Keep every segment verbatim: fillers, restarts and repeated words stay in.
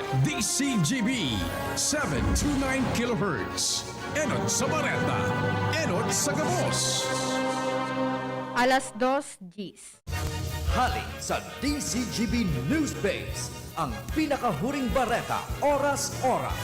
D C G B, seven two nine kilohertz. Enot sa Bareta, enot sa Gabos. Alas dos diyes. Hali sa D C G B News Base, ang pinakahuring bareta, oras-oras.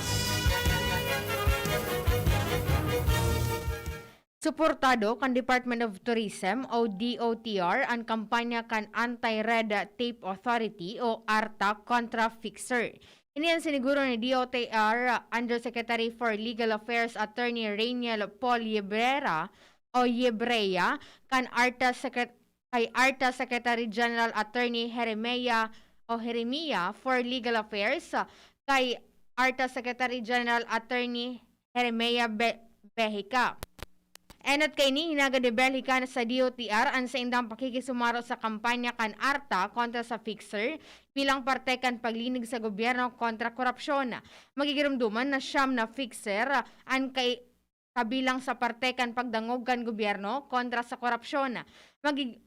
Suportado kan Department of Tourism o D O T R an kampanya kan Anti-Red Tape Authority o ARTA kontra Fixer. Ini an siniguro ni D O T R Undersecretary for Legal Affairs Attorney Rainiel Paul Yebrera o Yebrea kan ARTA Secret-, kay ARTA Secretary General Attorney Jeremia o Jeremia for Legal Affairs, kay ARTA Secretary General Attorney Jeremia Be-, Bejica. Enot kaini, hinagad ni Bejica na sa D O T R an saindang pakikisumaro sa kampanya kan ARTA kontra sa Fixer bilang parte kan paglinig sa gobyerno kontra korupsyon. Magigiromdoman na siyam na Fixer an kai-, kabilang sa parte kan pagdangog kan gobyerno kontra sa korupsyon. Magi-,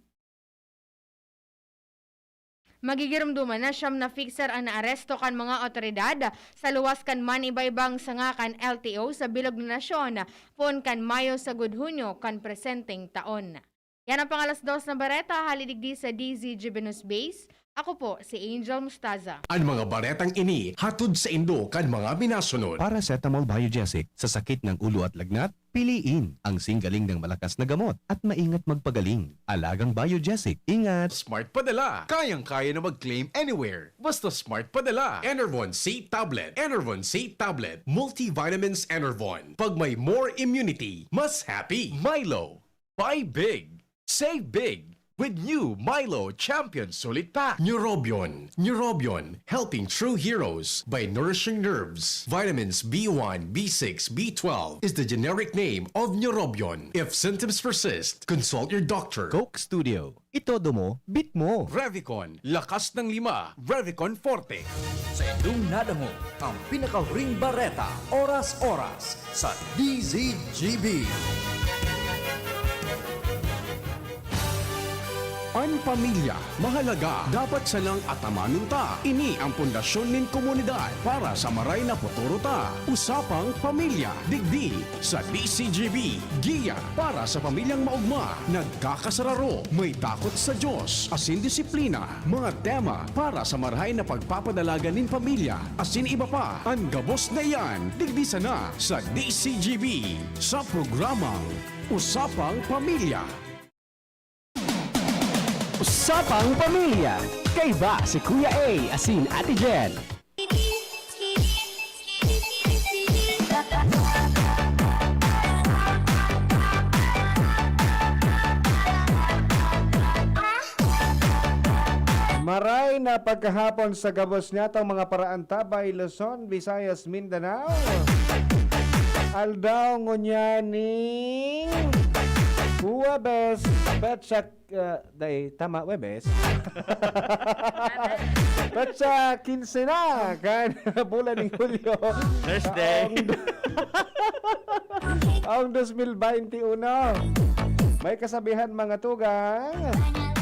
magigiromdoman na siyam na Fixer an naaresto kan mga awtoridad sa luwas kan man iba-ibang sanga kan L T O sa bilog na nasyon, poon kan Mayo sagkod Hunyo kan presenteng taon. Yan ang pang-alas dos na bareta, hali digdi sa D Z G B News Base. Ako po si Angel Mustaza. An mga baretang ini hatod saindo kan mga minasunod. Paracetamol Biogesic, sa sakit ng ulo at lagnat, piliin ang singgaling ng malakas na gamot at maingat magpagaling. Alagang Biogesic, ingat! Smart Padala. Kayang-kaya na mag-claim anywhere. Basta Smart Padala. Enervon C Tablet. Enervon C Tablet. Multivitamins Enervon. Pag may more immunity, mas happy. Milo. Buy big. Save big. With new Milo Champion Sulit Pack. Neurobion. Neurobion. Helping true heroes by nourishing nerves. Vitamins B one, B six, B twelve is the generic name of Neurobion. If symptoms persist, consult your doctor. Coke Studio. Itodo mo, beat mo. Revicon. Lakas ng lima. Revicon Forte. Sa indong nadangog, ang pinakahuring bareta, oras-oras, sa D Z G B. An pamilya mahalaga, dapat sanang atamanon ta. Ini ang pundasyon nin komunidad para sa maray na futuro ta. Usapang Pamilya, digdi sa D Z G B, giya para sa pamilyang maogma, nagkakasararo, may takot sa Dios, asin disiplina, mga tema para sa marahay na pagpapadalagan nin pamilya, asin iba pa. An gabos na iyan, digdi sana sa D Z G B, sa programang Usapang Pamilya. Usapang Pamilya, kaiba si Kuya A asin Ate Jen. Maray na pagkahapon sa gabos nyatong mga paraantabay, Luzon, Visayas, Mindanao. Aldaw ngunyan ning Huwebes, petsa, ah, dai, tama, Huwebes. Petsa kinse na kan bulan ning Hulyo. Thursday. Taong, taong dos mil baynte uno. May kasabihan, mga tugang,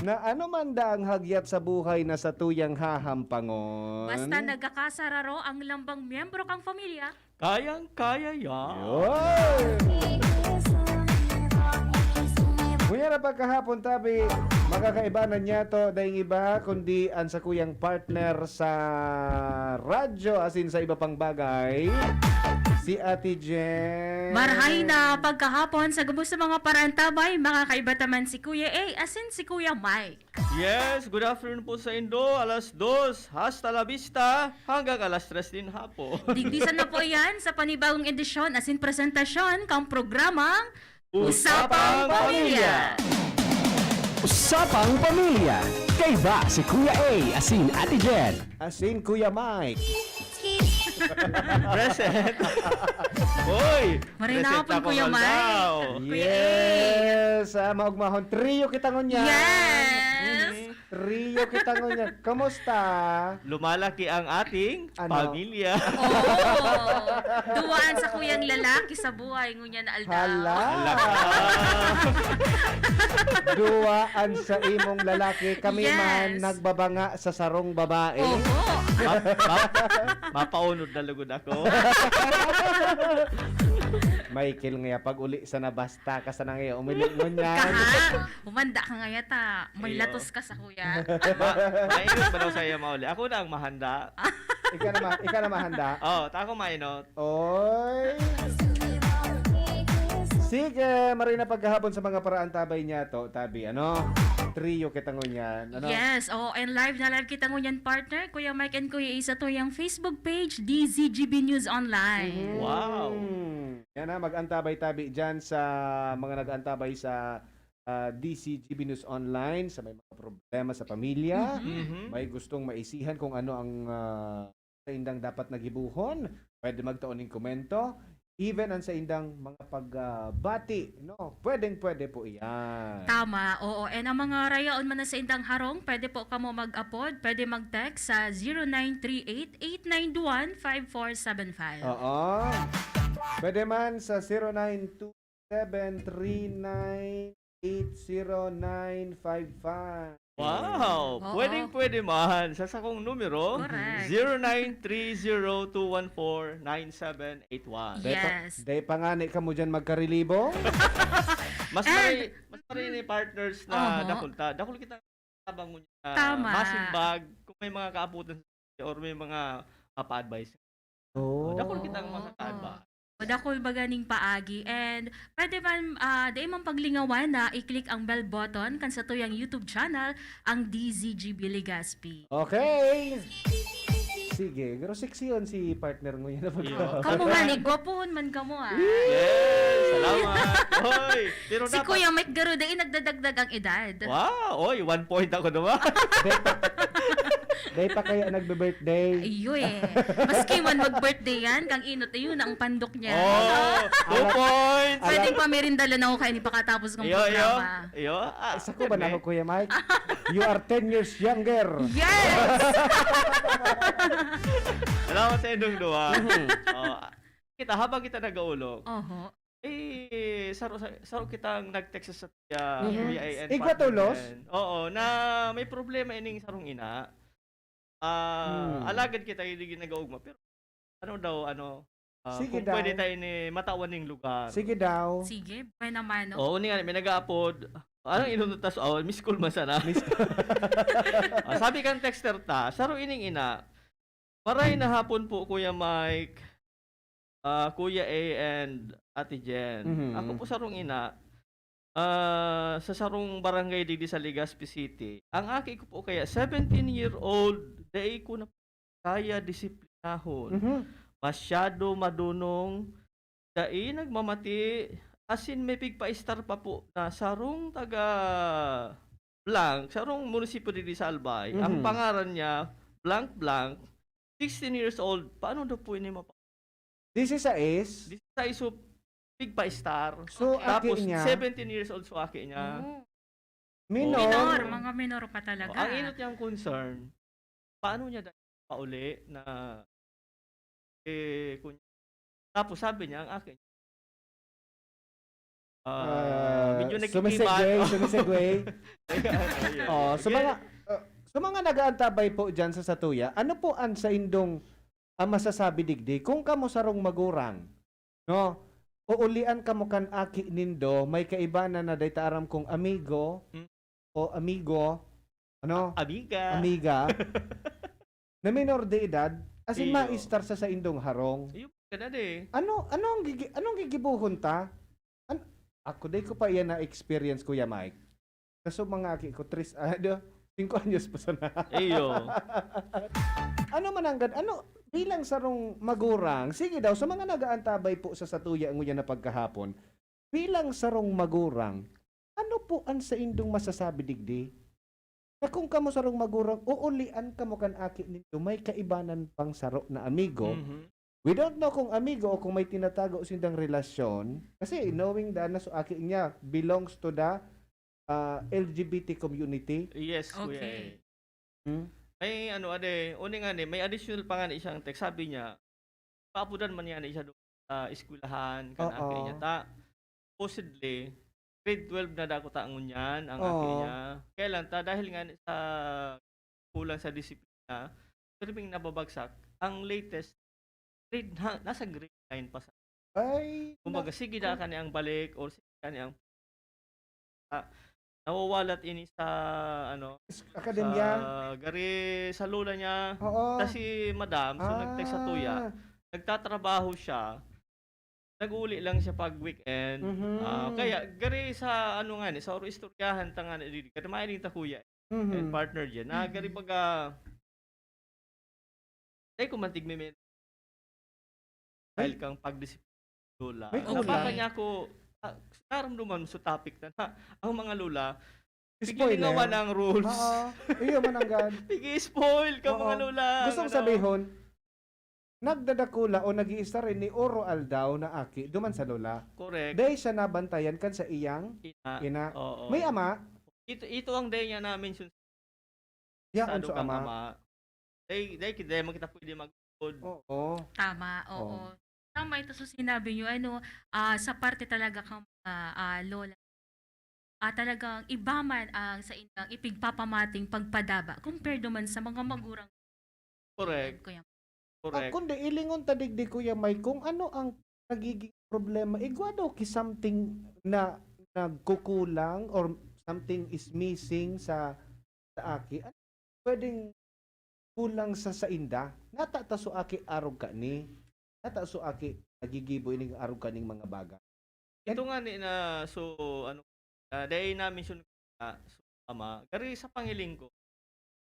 na ano man daang hagyat sa buhay na satuyang hahampangon. Basta nagkakasararo ang lambang miyembro kang pamilya, kayang-kaya yan. Yun. Ngunyan na pagkahapon, tabi, makakaiba na niya to, daing iba, kundi ang sakuyang partner sa radyo, asin sa iba pang bagay, si Ate Jen. Marhay na pagkahapon sa gabos sa mga paraantabay, makakaiba ta man si Kuya A, asin si Kuya Mike. Yes, good afternoon po sa indo. Alas dos, hasta la vista, hanggang alas tres nin hapon. Digdi sana po yan sa panibagong edisyon asin presentasyon kang programang Usapang Pamilya. Usapang Pamilya. Kaiba si Kuya A asin Ate Jen. Asin Kuya Mike. Present. Uy, maray na present hapon, ako Kuya Mike. Daw. Kuya A. Yes, ah, maugmahon. Trio kita ngunyan. Yes. Mhm. Trio kita ngunyan. Kamusta? Lumalaki ang ating Ano? pamilya. Oo. Duwaan sa kuyang lalaki sa buhay ngunyan na aldaw. Hala. Hala. Duwaan sa imong lalaki. Kami man Yes. nagbabanga sa sarong babae. Oho. Ma- ma- mapaunod na lugod ako. Michael, ngaya pag uli sa nabas, Taka sa nang iyo, umiling ngunyan. Kaha, humanda ka ngaya ta. May Iyo. latos ka sa kuya. Ma mainot ba daw sa iya mauli? Ako na ang mahanda. Ika na, ma ika na mahanda. Oh, ta ako mainot. Oy. Sige, marina pagkahapon sa mga paraantabay niya to, tabi, ano? Trio kita ngunyan, ano? Yes, oh, and live na live kita ngunyan, partner. Kuya Mike and Kuya Isa to yung Facebook page, D Z G B News Online. Wow. Yan na, mag-antabay tabi dyan sa mga nag-antabay sa ah, D Z G B News Online sa may mga problema sa pamilya, Mhm. may gustong maisihan kung ano ang ah, saindang dapat nagibuhon, pwede magtao ning komento, even ang saindang mga pagbati, no? Pwedeng-pwede po iyan. Tama, oo. And ang mga rayaon man na sa indang harong, pwede po kamo mag-apod, pwede mag-text sa zero nine three eight eight nine one five four seven five. Oo. Pwede man sa zero nine two seven three nine eight zero nine five five. Wow! Oo. Pwedeng-pwede man sa sakong numero, Correct. zero nine three zero two one four nine seven eight one. Dahil pa, Yes. dahil pa nga ni kamo dyan magkarilibo. Mas And- maray, mas maray ni partners na Oho. dakul ta. Dakul kita tabang mo niya. Tama. Masimbag, kung may mga kaaputan sa or may mga mapa-advise. Oh. Dakul kitang makakaadvise. O dakul baga ning paagi. And pwede man, ah, dai man paglingawan na i-click ang bell button kan satuyang YouTube channel, ang D Z G B Legazpi. Okay. Sige, pero sexy yun si partner mo yun. Iyo. Kamo nga, ni gwapohon man kamo, ah. Yes! Salamat! Hoy! Pero Si dapat... Kuya Mike Garo, dai nagdadagdag ang edad. Wow! Oy, one point ako naman! Dahil pa, dahil pa kaya nagbe-birthday. Iyo eh. Maski man mag-birthday yan, kang inot, ayun ang pandok niya. Oh! Two Ala- points! Pwedeng pamirindalan ako kayo ni pakatapos ng Iyo, iyo. programa. Iyo. Ah, Isa ko ba na may- ako, Kuya Mike? You are ten years younger. Yes! Salamat sa inyong duwa. Oh, kita, habang kita nag-aulog, Oho. eh, saro, sa- saro kitang nag-text sa Kuya, Mhm. Kuya A N Igwa partner tolos? din. Oo, na may problema ining sarong ina. Ah, Hmm. alagad kita, hindi nag-augma. Pero ano daw, ano, ah, Sige kung daw. pwede tayo ni matawan ning lugar. Sige daw. Sige, buhay naman, no? Oo, ni nga, may nag-aapod. Anong inunod ta sa awan? Miss call man sana. Miss- Ah, sabi kang texter ta, saro ining ina, "Maray na hapon po, Kuya Mike, ah, Kuya A, and Ate Jen. Mhm. Ako po sarong ina, ah, sa sarong barangay digdi sa Legazpi City. Ang aki ko po kaya, seventeen year old, dai ko na kaya disiplinahon. Mhm. Masyado madunong, dai nagmamati, asin may pigpa-star pa po na sarong taga blank, sarong munisipyo digdi sa Albay. Ang Mhm. pangaran niya, blank blank, sixteen years old. Paano daw po ini mapa-" This is a is. This is a iso pigpa-star. So, Tapos, aki niya? seventeen years old so aki niya. Minor. Minor, mga minor pa talaga. Oh, ang inot niyang concern, paano niya dai pauli na, eh, kun-, tapos sabi niya, ang akin, ah, Ah, medyo sumisegue, nagkikibat. sumisegue. Ayun, ayun. Oh, sa Again, mga ah, sa mga nag-aantabay po diyan sa satuya, ano po ang saindong ang masasabi digdi kung kamo sarong magurang, no? Uulian kamo kan aki nindo, may kaibanan na dai ta aram kung amigo Hmm. o amigo, ano? Amiga. Amiga. Na minor de edad, as in Iyo. maistar sa saindong harong. Iyo, ganun eh. Ano, anong gigi, anong gigibuhon ta? An, ako, dai ko pa iyan na-experience, Kuya Mike. Kaso mga aki ko, tres, ah, do, singko anyos pa sana. Iyo. Ano man ang gan-, ano, bilang sarong magurang, sige daw, sa mga nag-aantabay po sa satuya nguyan na pagkahapon, bilang sarong magurang, ano po ang saindong masasabi digdi? Na kung kamo sarong magurang, uulian kamo kan aki nindo, may kaibanan pang saro na amigo. Mhm. We don't know kung amigo o kung may tinatago sindang relasyon. Kasi knowing the, na so aki niya belongs to the ah, L G B T community? Yes, Kuya Okay. eh. Hmm? May ano, ade, uni nga ni, may additional pa nga ni siyang text. Sabi niya, paapodan man niya ni siya doon sa eskwelahan, kan Oo. aki niya. Ta, supposedly, grade twelve na dako ta ngunyan ang aki Oo. niya. Kaya lang ta, dahil nga ni sa kulang sa disiplina, pirming nababagsak, ang latest, grade, ha, nasa grade nine pa sa. Ay, Kumbaga, na- sige na kani ang balik or sige kani ang ah, nawawalat ini sa ano, akademya. Sa gari sa lola niya. Oo. Ta si madam, so nag-text sa tuya. Ah, Nagtatrabaho siya. Nag-uuli lang siya pag weekend. Mhm. Ah, kaya gari sa ano nga ni, sa oro istoryahan ta nga ni, gari mahiling ta kuya and mhm. partner dyan. Na gari Mhm. baga, dahil ko man tigme-, dahil kang pagdisiplina lola. May Napaka kulang. niya ako, ah, naramdaman mo sa topic na, na ang mga lola, Spoiler. pigilingawan ang rules. Oo. Iyo man ang gan. Pigi-spoil ka, Oo. mga lola. Gusto kong Ano? Sabihon, nagdadakula o nag-iistar ni Oro Aldaw na aki duman sa lola. Correct. Dahil siya nabantayan kan sa iyang Ina. ina. Oo. May ama, Ito, ito ang day niya na-mention yaon sa so kang ama. ama. Day, day, day, man kita pwede mag-, Oo. Tama, oo. Oo. Tama ito sa sinabi niyo, ano, ah, sa parte talaga kang mga, ah, lola, ah, talagang iba man ang sa inyong ipigpapamating pagpadaba compared naman sa mga magurang Correct. Kuya. Ah, Correct. kundi ilingon ta digdi, Kuya Mike, kung ano ang nagiging problema. Igwa daw ki something na nagkukulang or something is missing sa sa aki. Ano pwedeng kulang sa sainda? Nata ta so aki arog kani. Nata so aki nagigibo ining arog kaning mga bagay. Ito nga ni na, so, ano, ah, dahil na-mention ko na, so, ama, gari sa pangiling ko,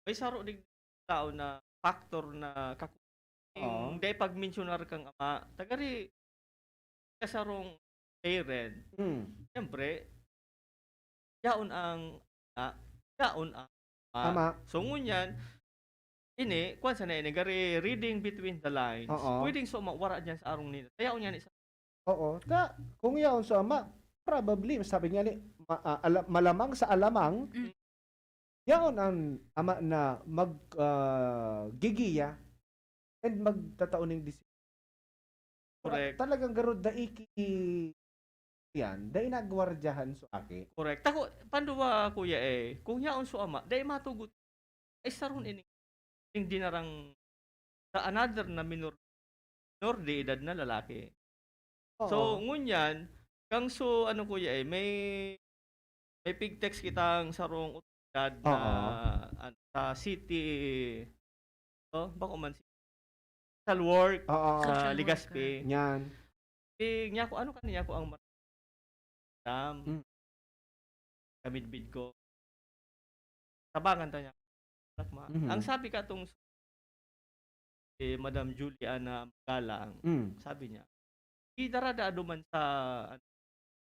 may saro dig tao na factor na kaku-, Oo. yung dahil pag-mensionar kang ama, tagari kasarong parent, Mm. siyempre, yaon ang, ah, yaon ang ama. Ama. So, ngunyan, ini, kwan sana ini, gari reading between the lines. Oo. Pwedeng so, ma-, wara dyan sa arong nila. Kaya unya ni sa Oo. Ta, kung yaon so ama, probably, sabi niya ni, ma- ah, ala- malamang sa alamang, Mm. yaon ang ama na mag ah, gigiya and magtatao ning disiplina. Correct. Talagang garod daiki yan, dai nagwardyahan so aki. Correct. Tako, panduwa, kuya eh, kung yaon so ama, dai matugot, ay saron ini, yung dinarang sa another na minor, minor de edad na lalaki. So, Oo. ngunyan, kang so, ano, kuya eh, may, may pig-text kitang sarong otoridad na Oo. an-, sa city, oh, bako man si, sa work, Oo. sa Social Legazpi. worker. Yan. Eh, niya ko, ano ka niya ko ang mar-, Tam. Mm. Kamidbid ko. Tabangan ta niya. Takma. Mhm. Ang sabi ka tong si Madam Juliana Magalang, Mm. sabi niya, "Di darada duman sa, ano,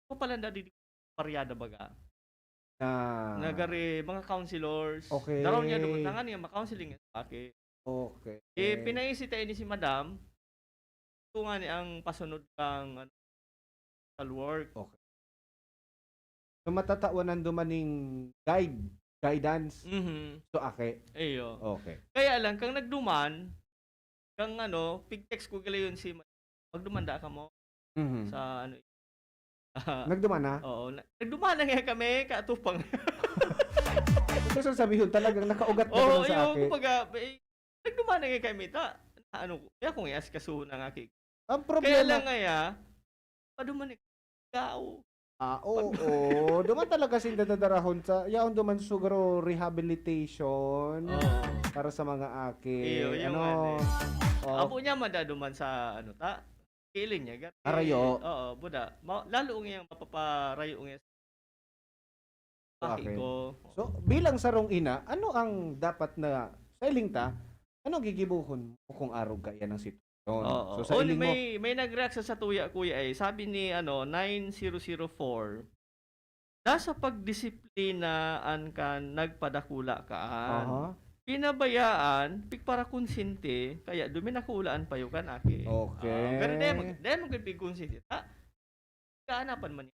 ko pala na di paryada baga." Na Nagari, mga counselors. Okay. Daraw niya duman, tangan niya, ma-counseling niya sa aki. Okay. Eh, pinaisi tayo ni si Madam, ito nga ni ang pasunod kang, ano, social work. Okay. So, matatawanan duman ning guide, guidance. Mhm. So, aki. Iyo. Okay. Kaya lang, kang nagduman, kang ano, pig-text ko galayon si Ma-, magdumanda ka mo Mhm. sa ano. Nagduman na? Oo, na, nagduman na nga kami, katupang. Gusto sabihon, talagang nakaugat na Oo, sa iyo, aki. Kumbaga, eh, nagduman na nga kami, ta, ano, kaya kung i-askasuhon na nga aki. Ang Kaya problema, lang nga, ya, paduman ikaw. ah, oo, duman talaga sinda dadarahon sa, yaon duman siguro rehabilitation Oo. para sa mga aki. Iyo, yung ano, ano eh. oh, Apo niya, madaduman sa, ano, ta? Kiling niya, gati. Arayo. Oo, buda. Ma-, lalo nga yung mapaparayo nga sa aki Okay. ko. So, bilang sarong ina, ano ang dapat na, sa iling ta, ano ang gigibuhon mo kung arog ka yan ang sitwasyon? Oo. So, sa Only iling mo, may, may nag-react sa, sa tuya, kuya eh. Sabi ni, ano, nine zero zero four, "Nasa pagdisiplinaan ka nagpadakula ka." Aha. Pinabayaan, pigparakonsinti, kaya duminakulaan payo kan aki. Okay. Ah, pero dahil mag-, dahil mag-pigkonsinti, ta, kaanapan man niya.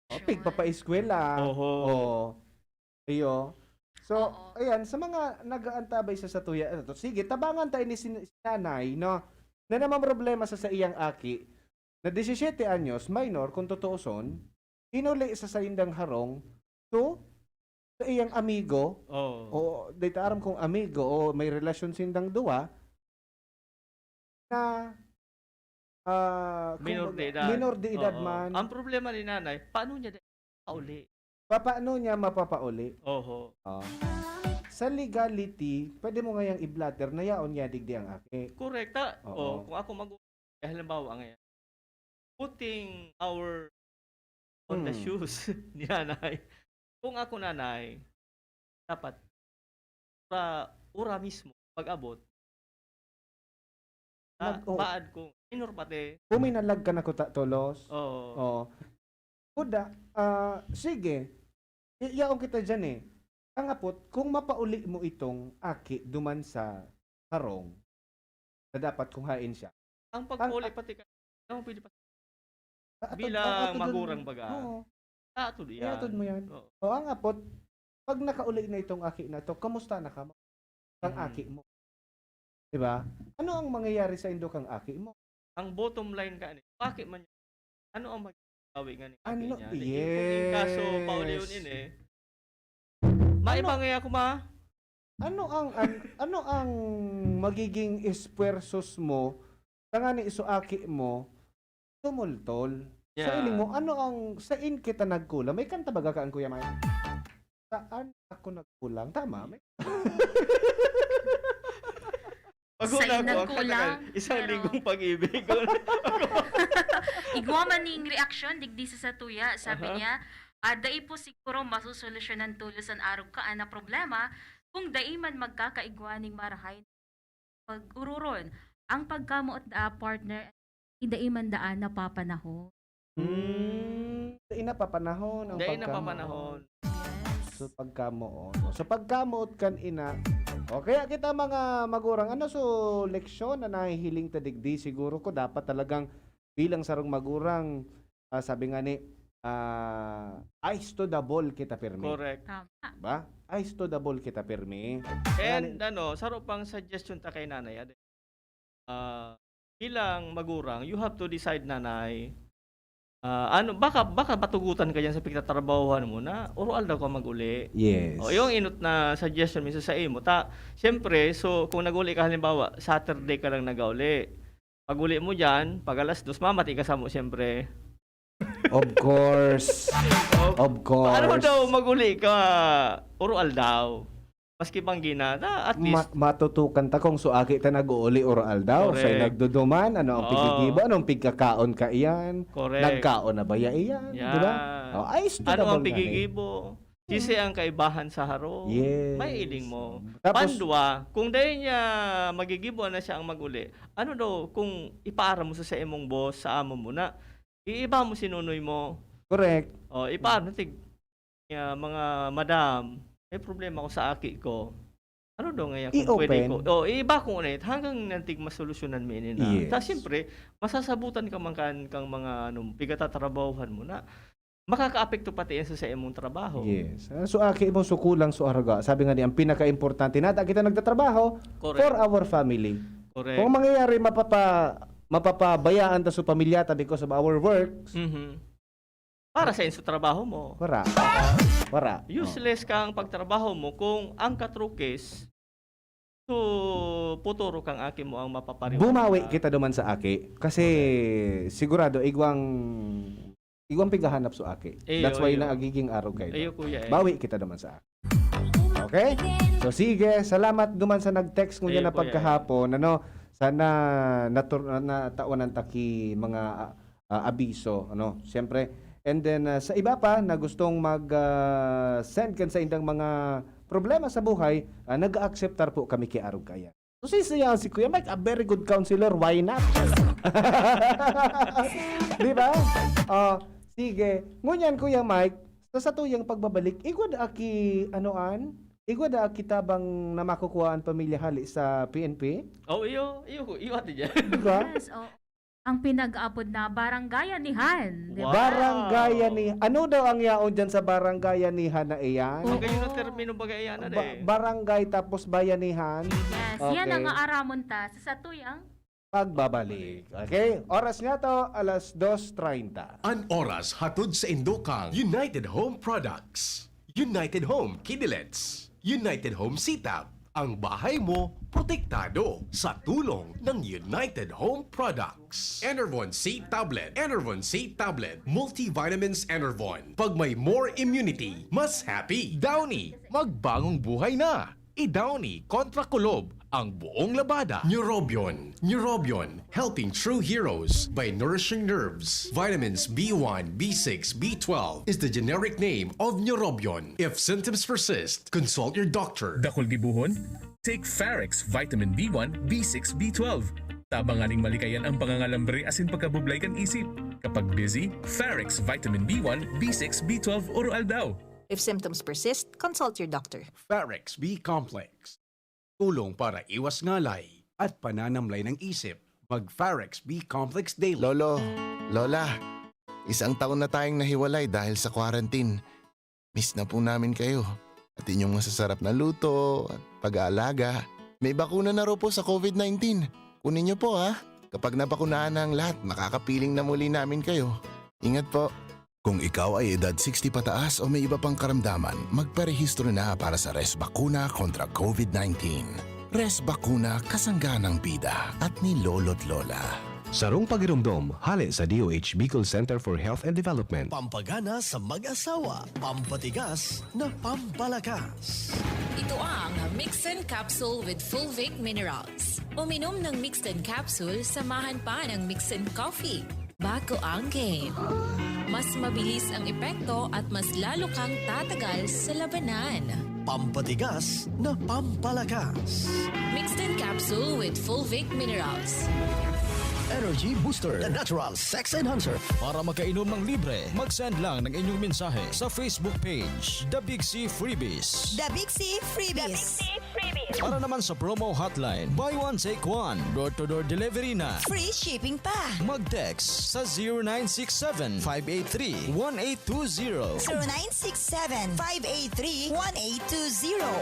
Oh, pigpapaeskwela. Oho. Oh. Iyo. So, Oo. ayan, sa mga nag-aantabay sa satuya, ano to, sige, tabangan ta ini si, si nanay, no? Na namamroblema sa saiyang aki, na disisiyete anyos, minor, kung tutuoson, inuli sa saindang harong, to, sa iyang amigo, Oo. o, di ta aram kung amigo, o may relasyon sindang duwa, na, ah, Minor kumbaga, de edad. minor de edad Oo. man. Ang problema ni nanay, paano niya di pauli? Papaano niya mapapauli? Oho. Oh. Sa legality, pwede mo ngayang i-blotter na yaon niya digdi ang aki. Correct, ah. Oo. Oh, kung ako mag-, eh, halimbawa ngayon, putting our on the Hmm. shoes ni nanay. Kung ako, nanay, dapat ura, ura mismo, pag-abot. Ah, Nag-, oh. baad ko, minor pati. Puminalag ka na kuta, tolos. Oo. Oo. Kuda, ah, sige. I-, yaon kita dyan eh. Ang apot, kung mapauli mo itong aki duman sa harong, na dapat kung hain siya. Ang Ang pagpauli pati ka, ano pwede pa? Ah, atod-, Bilang ah, atodon magurang mo. baga. Oo. Ah, atod yan. Iatod mo yan. Oo. O, ang apot, pag nakauli na itong aki na to, kamusta na ka? Kang Mm. aki mo. Di ba? Ano ang mangyayari sa indo kang aki mo? Ang bottom line ka, ani, aki man yan. Ano ang magagawi nga ni Ano? aki niya? Dahil kung in kaso, Yes. paulion ini, Ano? maibangay ako, ma. Ano ang, an-, ano ang magiging esfuerzos mo tangani so aki mo tumultol? Sa Yeah. iling mo, ano ang, sain kita nagkulang? May kanta baga kaan, Kuya Mike? Saan ako nagkulang? Tama, may Pag Sa huna ko, ang inagkulang, katagal, isang pero linggong pag-ibig. Igwa man ning reaksyon digdi sa satuya, sabi Aha. niya, "Ah, dai po siguro masusolusyonan tolos an arog kaan na problema kung dai man magkakaigwa ning marahay na pag-ororon. Ang pagkamoot daa, partner, dai man daa napapanahon." Hmm. Dai napapanahon ang Dai pagkamoot. napapanahon. Yes. So, pagkamoot. So, pagkamoot kan ina. O, kaya kita mga magurang, ano, so, leksyon na nahihiling ta digdi, siguro ko dapat talagang bilang sarong magurang, ah, sabi nga ni, ah, eyes to the ball kita pirmi. Correct. Tama. Ba? Eyes to the ball kita pirmi. And, Ngani- ano, saro pang suggestion ta kay nanay, ade. Ah, bilang magurang, you have to decide, nanay. Ah, ano, baka, baka matugutan ka diyan sa pigtatrabahuhan mo na oro-aldaw ka mag-uli. Yes. O, yung inot na suggestion minsan sa imo. Ta, siyempre, so, kung nag-uli ka, halimbawa, Saturday ka lang nag-uli. Pag-uli mo diyan, pag alas dos, mamati ka samo, siyempre. Of course. Of Of course. Paano daw mag-uli ka oro-aldaw? Maski banggi na, na at Ma-, least matutukan ta kung so aki ta nag-uuli oro-aldaw. Correct. Sa'y nagduduman, ano ang Oo. pigigibo, anong pigkakaon ka iyan? Correct. Nagkaon na ba ya iyan? Di ba? Yeah. Oh, ay, Ano ang studable nga ni. pigigibo? Sisi ang kaibahan sa harong? Yes. May iling mo. Tapos Pandua, kung dahil niya magigibo na siya ang mag-uli, ano daw kung ipaaram mo sa, sa imong boss, sa amo mo na, iiba mo si Nonoy mo? Correct. O, ipaaram, tig-, "Ah, mga madam, may problema ako sa aki ko. Ano daw ngayon kung pwede I-open. ko?" O, iiba ko ulit hanggang nantig masolusyonan mo ini na. Yes. Ta, siyempre, masasabutan ka man kan, kang mga, ano, pigatatrabahuhan mo na makakaapekto pati yan sa, sa imong trabaho. Yes. Ah, so, aki mo, so kulang, so araga. Sabi nga ni, ang pinaka-importante, nata kita nagtatrabaho Correct. for our family. Correct. Kung mangyayari, mapapa-, mapapabayaan ta sa pamilya ta because of our works, Mhm. Para sa inyo trabaho mo. Wara. Wara. Useless Oh. kang pagtrabaho mo kung ang katrukis, so, puturo kang aki mo ang mapapariwara. Bumawi kita duman sa aki. Kasi Correct. sigurado, igwang, igwang pigahanap so aki. Iyo, That's why iyo. nagiging arog kayo. Iyo, kuya, eh. Bawi kita duman sa aki. Okay? So, sige. Salamat duman sa nag-text ngunyan Iyo, na kuya, eh. pagkahapon. Ano? Sana natur-, na, natawanan ta ki mga, ah, ah, abiso, ano? Siyempre. And then, ah, sa iba pa na gustong mag, ah, send kan sa indang mga problema sa buhay, ah, nag-a-acceptar po kami ki arog kaya. So, si, si, ah, si Kuya Mike, a very good counselor. Why not? Di ba? Oh, sige. Ngunyan, Kuya Mike, sa satuyang pagbabalik, igwa da aki, ano an? Igwa da aki tabang na makukuha an pamilya hali sa P N P? Oh, iyo, iyo, iyo, ate dyan. Di ba? Yes, oo. Ang pinag-aapod na barangayanihan, di ba? Wow! Barangayani. Ano daw ang yaon dyan sa barangayanihan na iyan? Magayon ang termino, bagay yan, ano Ba- eh. Barangay tapos bayanihan. Yes, yan ang Okay. aaramon ta sa satuyang Pagbabalik. Okay? Oras nga to, alas dos treinta. An oras hatod sa indokang United Home Products. United Home Kidilets. United Home Sitab. Ang bahay mo, protektado sa tulong ng United Home Products. Enervon C Tablet. Enervon C Tablet. Multivitamins Enervon. Pag may more immunity, mas happy. Downy, magbagong buhay na. I-Downy kontra kulob ang buong labada. Neurobion. Neurobion, helping true heroes by nourishing nerves. Vitamins B one, B six, B twelve is the generic name of Neurobion. If symptoms persist, consult your doctor. Dakul gibohon? Take Farex Vitamin B one, B six, B twelve. Tabangan ning malikayan ang pangangalambre asin pagkabublay kan isip. Kapag busy, Farex Vitamin B one, B six, B twelve oro-aldaw. If symptoms persist, consult your doctor. Farex B Complex. Tulong para iwas ngalay at pananamlay ng isip. Mag Farex B Complex Daily. Lolo, Lola, isang taon na tayong nahiwalay dahil sa quarantine. Miss na po namin kayo. At inyong masasarap na luto at pag-aalaga. May bakuna na raw po sa COVID nineteen. Kunin niyo po ha. Kapag nabakunahan na ang lahat, makakapiling na muli namin kayo. Ingat po. Kung ikaw ay edad sixty pataas o may iba pang karamdaman, magparehistro na para sa Resbakuna kontra COVID nineteen. Resbakuna, kasangga ng bida at ni Lolo't Lola. Sarong pagiromdom, hale sa D O H Bicol Center for Health and Development. Pampagana sa mag-asawa, pampatigas na pampalakas. Ito ang Mixin Capsule with Fulvic Minerals. Uminom ng Mixin Capsule, samahan pa ng Mixin Coffee. Bago ang game. Mas mabilis ang epekto at mas lalo kang tatagal sa labanan. Pampatigas na pampalakas. Mixin Capsule with Fulvic Minerals. Energy Booster, the natural sex enhancer. Para makainom ng libre, mag-send lang ng inyong mensahe sa Facebook page, The Big C Freebies. The Big C Freebies. Para naman sa promo hotline, buy one, take one, door-to-door delivery na. Free shipping pa. Mag-text sa zero nine six seven, five eight three, one eight two zero. zero nine six seven, five eight three, one eight two zero.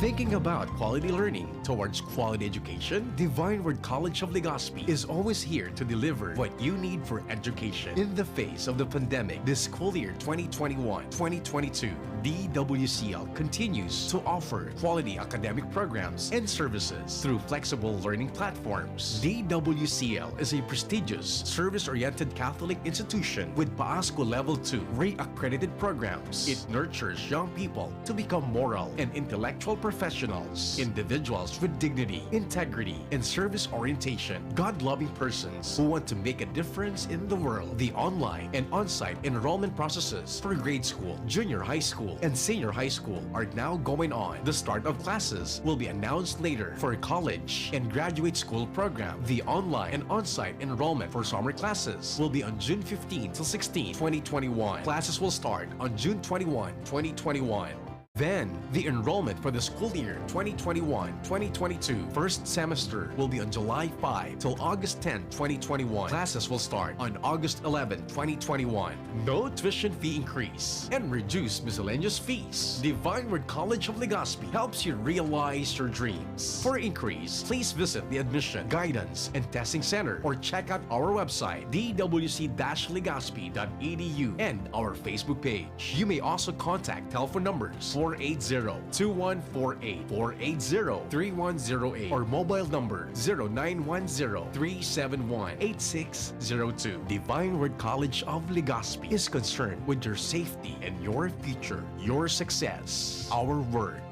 Thinking about quality learning towards quality education? Divine Word College of Legazpi is always here to deliver what you need for education. In the face of the pandemic, this school year twenty twenty-one, twenty twenty-two, D W C L continues to offer quality academic programs and services through flexible learning platforms. D W C L is a prestigious, service-oriented Catholic institution with PAASCO Level two re-accredited programs. It nurtures young people to become moral and intellectual professionals, individuals with dignity, integrity, and service orientation, God-loving persons who want to make a difference in the world. The online and on-site enrollment processes for grade school, junior high school, and senior high school are now going on. The start of classes will be announced later. For college and graduate school program, the online and on-site enrollment for summer classes will be on June fifteen to sixteen, twenty twenty-one. Classes will start on June twenty-one, twenty twenty-one. Then, the enrollment for the school year twenty twenty-one, twenty twenty-two first semester will be on July five till August ten, twenty twenty-one. Classes will start on August eleven, twenty twenty-one. No tuition fee increase and reduced miscellaneous fees. Divine Word College of Legazpi helps you realize your dreams. For inquiries, please visit the Admission, Guidance, and Testing Center or check out our website, D W C dash legazpi dot E D U, and our Facebook page. You may also contact telephone numbers four eight zero, two one four eight, four eight zero, three one zero eight, or mobile number zero nine one zero, three seven one, eight six zero two. Divine Word College of Legazpi is concerned with your safety and your future, your success. Our word.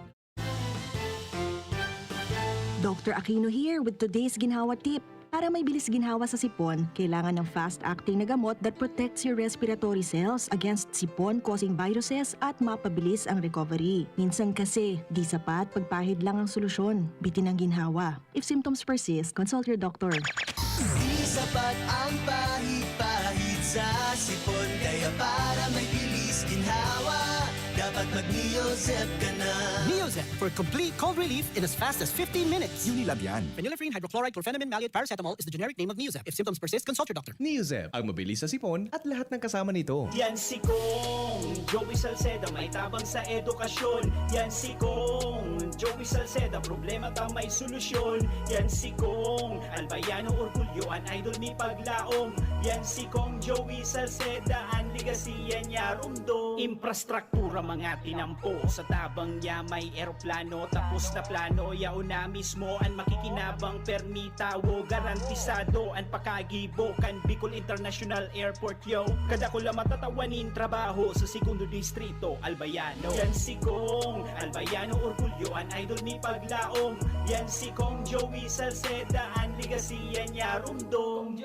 Doctor Aquino here with today's ginhawa tip. Para may bilis ginhawa sa sipon, kailangan ng fast-acting na gamot that protects your respiratory cells against sipon-causing viruses at mapabilis ang recovery. Minsan kasi, di sapat pagpahid lang ang solusyon. Bitin ang ginhawa. If symptoms persist, consult your doctor. Di sapat ang pahid-pahid sa sipon. Kaya para may bilis ginhawa, dapat Mag-Neozep ka na. Neozep for complete cold relief in as fast as fifteen minutes. Unilab yan. Phenylephrine hydrochloride chlorphenamine maleate paracetamol is the generic name of Neozep. If symptoms persist, consult your doctor. Neozep, ang mabilis sa sipon at lahat ng kasama nito. Yan si Kong Joey Salceda, may tabang sa edukasyon. Yan si Kong Joey Salceda, problema ta may solusyon. Yan si Kong Albayano Orgulyo, an idol mi paglaom. Yan si Kong Joey Salceda, an legacy yan niya rumdom. Infrastruktura mga tinampo, sa tabang niya may eroplano. Tapos na plano, yaon na mismo an makikinabang, permi tawo, garantisado an pakagibo kan Bicol International Airport, yo. Kadakula matatawa nin trabaho sa Segundo Distrito, Albayano. Yan si Kong Albayano Orgulyo, an idol mi paglaom. Yan si Kong Joey Salceda, an legacy yan niya rumdom.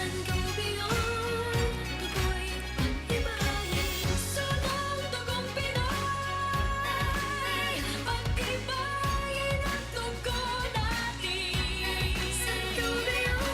Sangobion, tukoy pag-ibahin, sunong dugong Pinoy. Pag-ibahin ang dugo natin. Sangobion,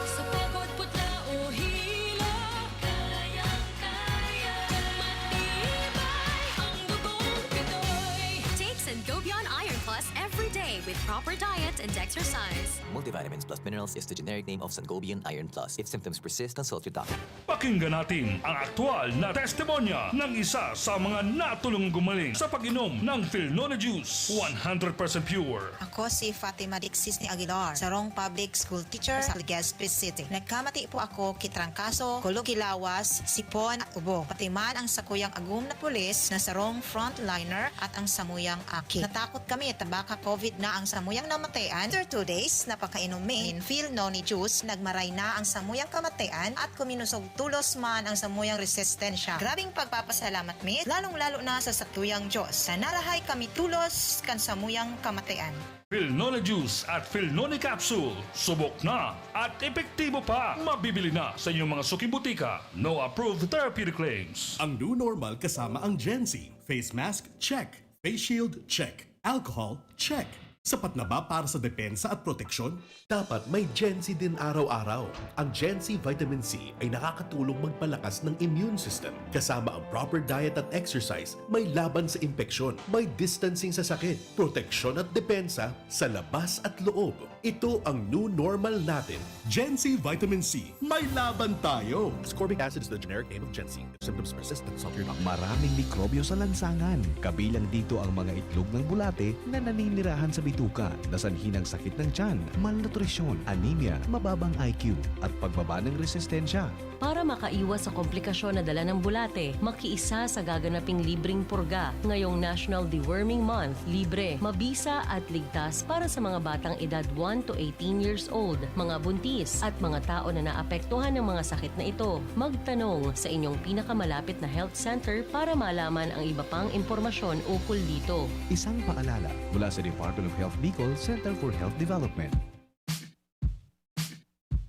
sa pagod, putla o hilo, kayang-kaya, matibay ang dugong Pinoy. Take Sangobion Iron Plus every day with proper diet and exercise. Multivitamins plus minerals is the generic name of Sangobion Iron Plus. If symptoms persist, consult your doctor. Pakinggan natin ang aktual na testimonya ng isa sa mga natulong gumaling sa pag-inom ng Filnone Juice, one hundred percent pure. Ako si Fatima Dixis ni Aguilar, sarong public school teacher sa Legazpi City. Nagkamati po ako ki trangkaso, kulog ki lawas, sipon at ubo. Pati man ang sakuyang agom na pulis na sarong frontliner at ang samuyang aki. Natakot kami ta baka COVID na ang samuyang namatayan. After two days na pagkainom mi nin Filnone juice, nagmaray na ang samuyang kamatayan at kuminusog tulos man ang samuyang resistensya. Grabing pagpapasalamat mi, lalong-lalo na sa satuyang Diyos, na narahay kami tulos kan samuyang kamatayan. Filnone Juice at Filnone Capsule. Subok na at epektibo pa. Mabibili na sa inyong mga suking butika. No approved therapeutic claims. Ang new normal kasama ang Gen Z. Face mask, check. Face shield, check. Alcohol, check. Sapat na ba para sa depensa at proteksyon? Dapat may Gen Z din araw-araw. Ang Gen Z Vitamin C ay nakakatulong magpalakas ng immune system. Kasama ang proper diet at exercise, may laban sa impeksyon, may distancing sa sakit, proteksyon at depensa sa labas at loob. Ito ang new normal natin. Gen Z Vitamin C, may laban tayo! Ascorbic acid is the generic name of Gen Z. If symptoms persist, consult your doctor. Maraming mikrobyo sa lansangan. Kabilang dito ang mga itlog ng bulate na naninirahan sa bituka, na sanhi ng sakit ng tiyan, malnutrisyon, anemia, mababang I Q, at pagbaba ng resistensya. Para makaiwas sa komplikasyon na dala ng bulate, makiisa sa gaganaping libreng purga ngayong National Deworming Month. Libre, mabisa at ligtas para sa mga batang edad one to eighteen years old, mga buntis, at mga tao na naapektuhan ng mga sakit na ito. Magtanong sa inyong pinakamalapit na health center para malaman ang iba pang impormasyon ukol dito. Isang paalala mula sa Department of Health Bicol Center for Health Development.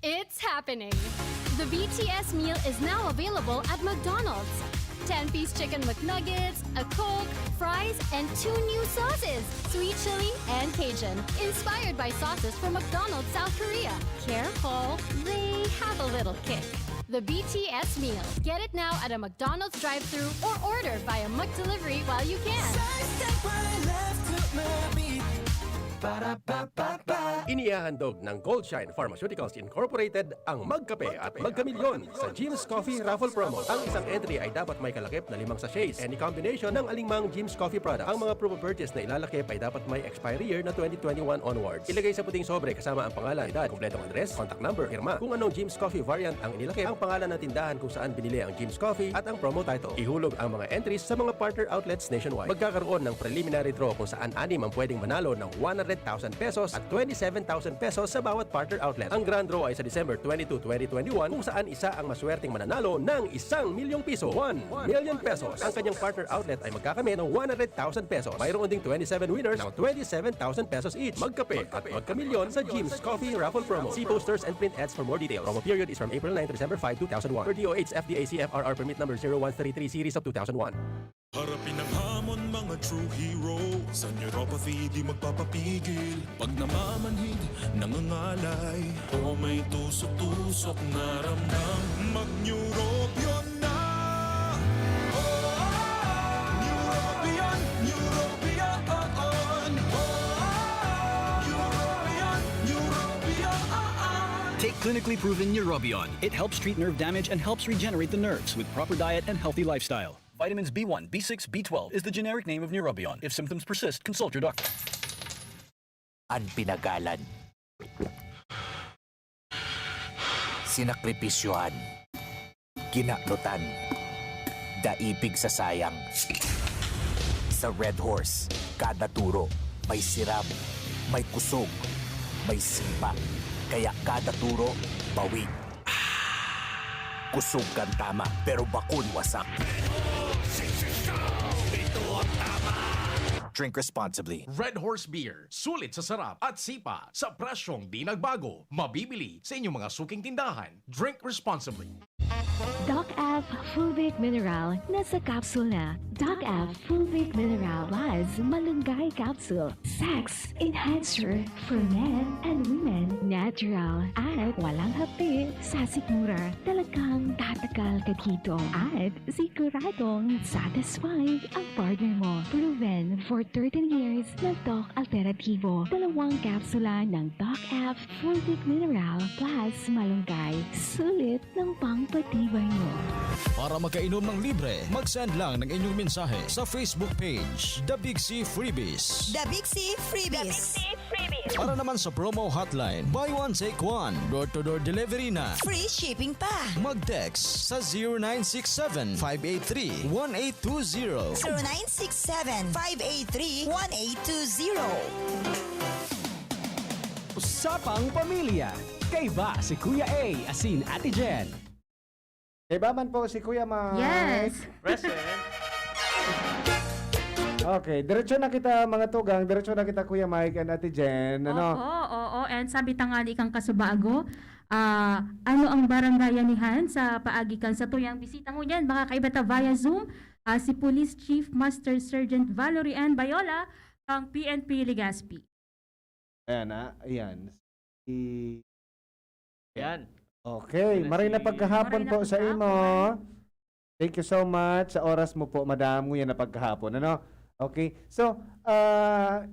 It's happening! The B T S meal is now available at McDonald's. Ten-piece chicken McNuggets, a Coke, fries, and two new sauces, sweet chili and Cajun, inspired by sauces from McDonald's South Korea. Careful, they have a little kick. The B T S meal. Get it now at a McDonald's drive-thru or order via McDelivery while you can. Inihahandog ng Goldshine Pharmaceuticals Incorporated ang Magkape at Magkamilyon sa Jim's Coffee Raffle Promo. Ang isang entry ay dapat may kalakip na limang sachets, any combination ng alingmang Jim's Coffee product. Ang mga proof of purchase na ilalakip ay dapat may expiry year na twenty twenty-one onwards. Ilagay sa puting sobre kasama ang pangalan, edad, kompletong address, contact number, pirma. Kung anong Jim's Coffee variant ang inilakip, ang pangalan ng tindahan kung saan binili ang Jim's Coffee at ang promo title. Ihulog ang mga entries sa mga partner outlets nationwide. Magkakaroon ng preliminary draw kung saan anim ang pwedeng manalo ng one hundred thousand pesos at twenty-seven thousand pesos sa bawat partner outlet. Ang grand draw ay sa December twenty-two, twenty twenty-one, kung saan isa ang maswerteng mananalo ng isang milyong piso. One million pesos. Ang kanyang partner outlet ay magkakamit ng one hundred thousand pesos. Mayroon ding twenty-seven winners ng twenty-seven thousand pesos each. Magkape at magkamilyon sa Jim's Coffee Raffle Promo. See posters and print ads for more details. Promo period is from April nine to December five, two thousand one. Per D O H F D A C F R R permit number zero one three three series of two thousand one. Harapin ang hamon, mga true hero. Sa neuropathy, di magpapapigil. Pag namamanhid, nangangalay, o may tusok-tusok na ramdam, mag-neurobion na. Clinically proven Neurobion. It helps treat nerve damage and helps regenerate the nerves with proper diet and healthy lifestyle. Vitamins B one, B six, B twelve is the generic name of Neurobion. If symptoms persist, consult your doctor. An pinagalan. Sinakripisyohan. Ginadotan. Daipig sa sayang. Sa Red Horse, kada turo, may siram, may kusog, may sipa. Kaya kada turo, bawi. Kusog kan tama, pero bakun wasak. Drink responsibly. Red Horse Beer, sulit sa sarap at sipa sa presyong di nagbago. Mabibili sa inyong mga suking tindahan. Drink responsibly. Doc F Fulvic Mineral na sa capsule na. Doc F Fulvic Mineral Plus Malunggay Capsule. Sex Enhancer for men and women. Natural at walang hapdi sa sikmura. Talagang tatakal ka dito. At siguradong satisfied ang partner mo. Proven for thirteen years na Doc Alternativo. Dalawang kapsula ng Doc F Fulvic Mineral Plus Malunggay. Sulit ng pangpatibay mo. Para makainom ng libre, mag-send lang ng inyong mensahe sa Facebook page, The Big C Freebies. The Big C Freebies. Para naman sa promo hotline, buy one, take one, door-to-door delivery na. Free shipping pa. Mag-text sa zero nine six seven, five eight three, one eight two zero. zero nine six seven, five eight three, one eight two zero. Usapang Pamilya. Kaiba si Kuya A asin Ate Jen. Kaiba man po si Kuya Mike. Yes. Present. Okay, diretso na kita mga tugang, diretso na kita Kuya Mike and Ate Jen, ano? Oo, oo. And sabi tangali kang kasubago, ah, ano ang barangayanihan sa paagi kan satuyang bisita ngunyan? Makakaiba ta via Zoom, ah, si Police Chief Master Sergeant Valerie Ann Bayola kang P N P Legazpi. Ayan na, ayan. Si... Yan. Okay, Sila maray na si- pagkahapon Maray na po sa imo. pagkahapon. Thank you so much sa oras mo po, madam. Nguyan na pagkahapon, ano? Okay. So, ah,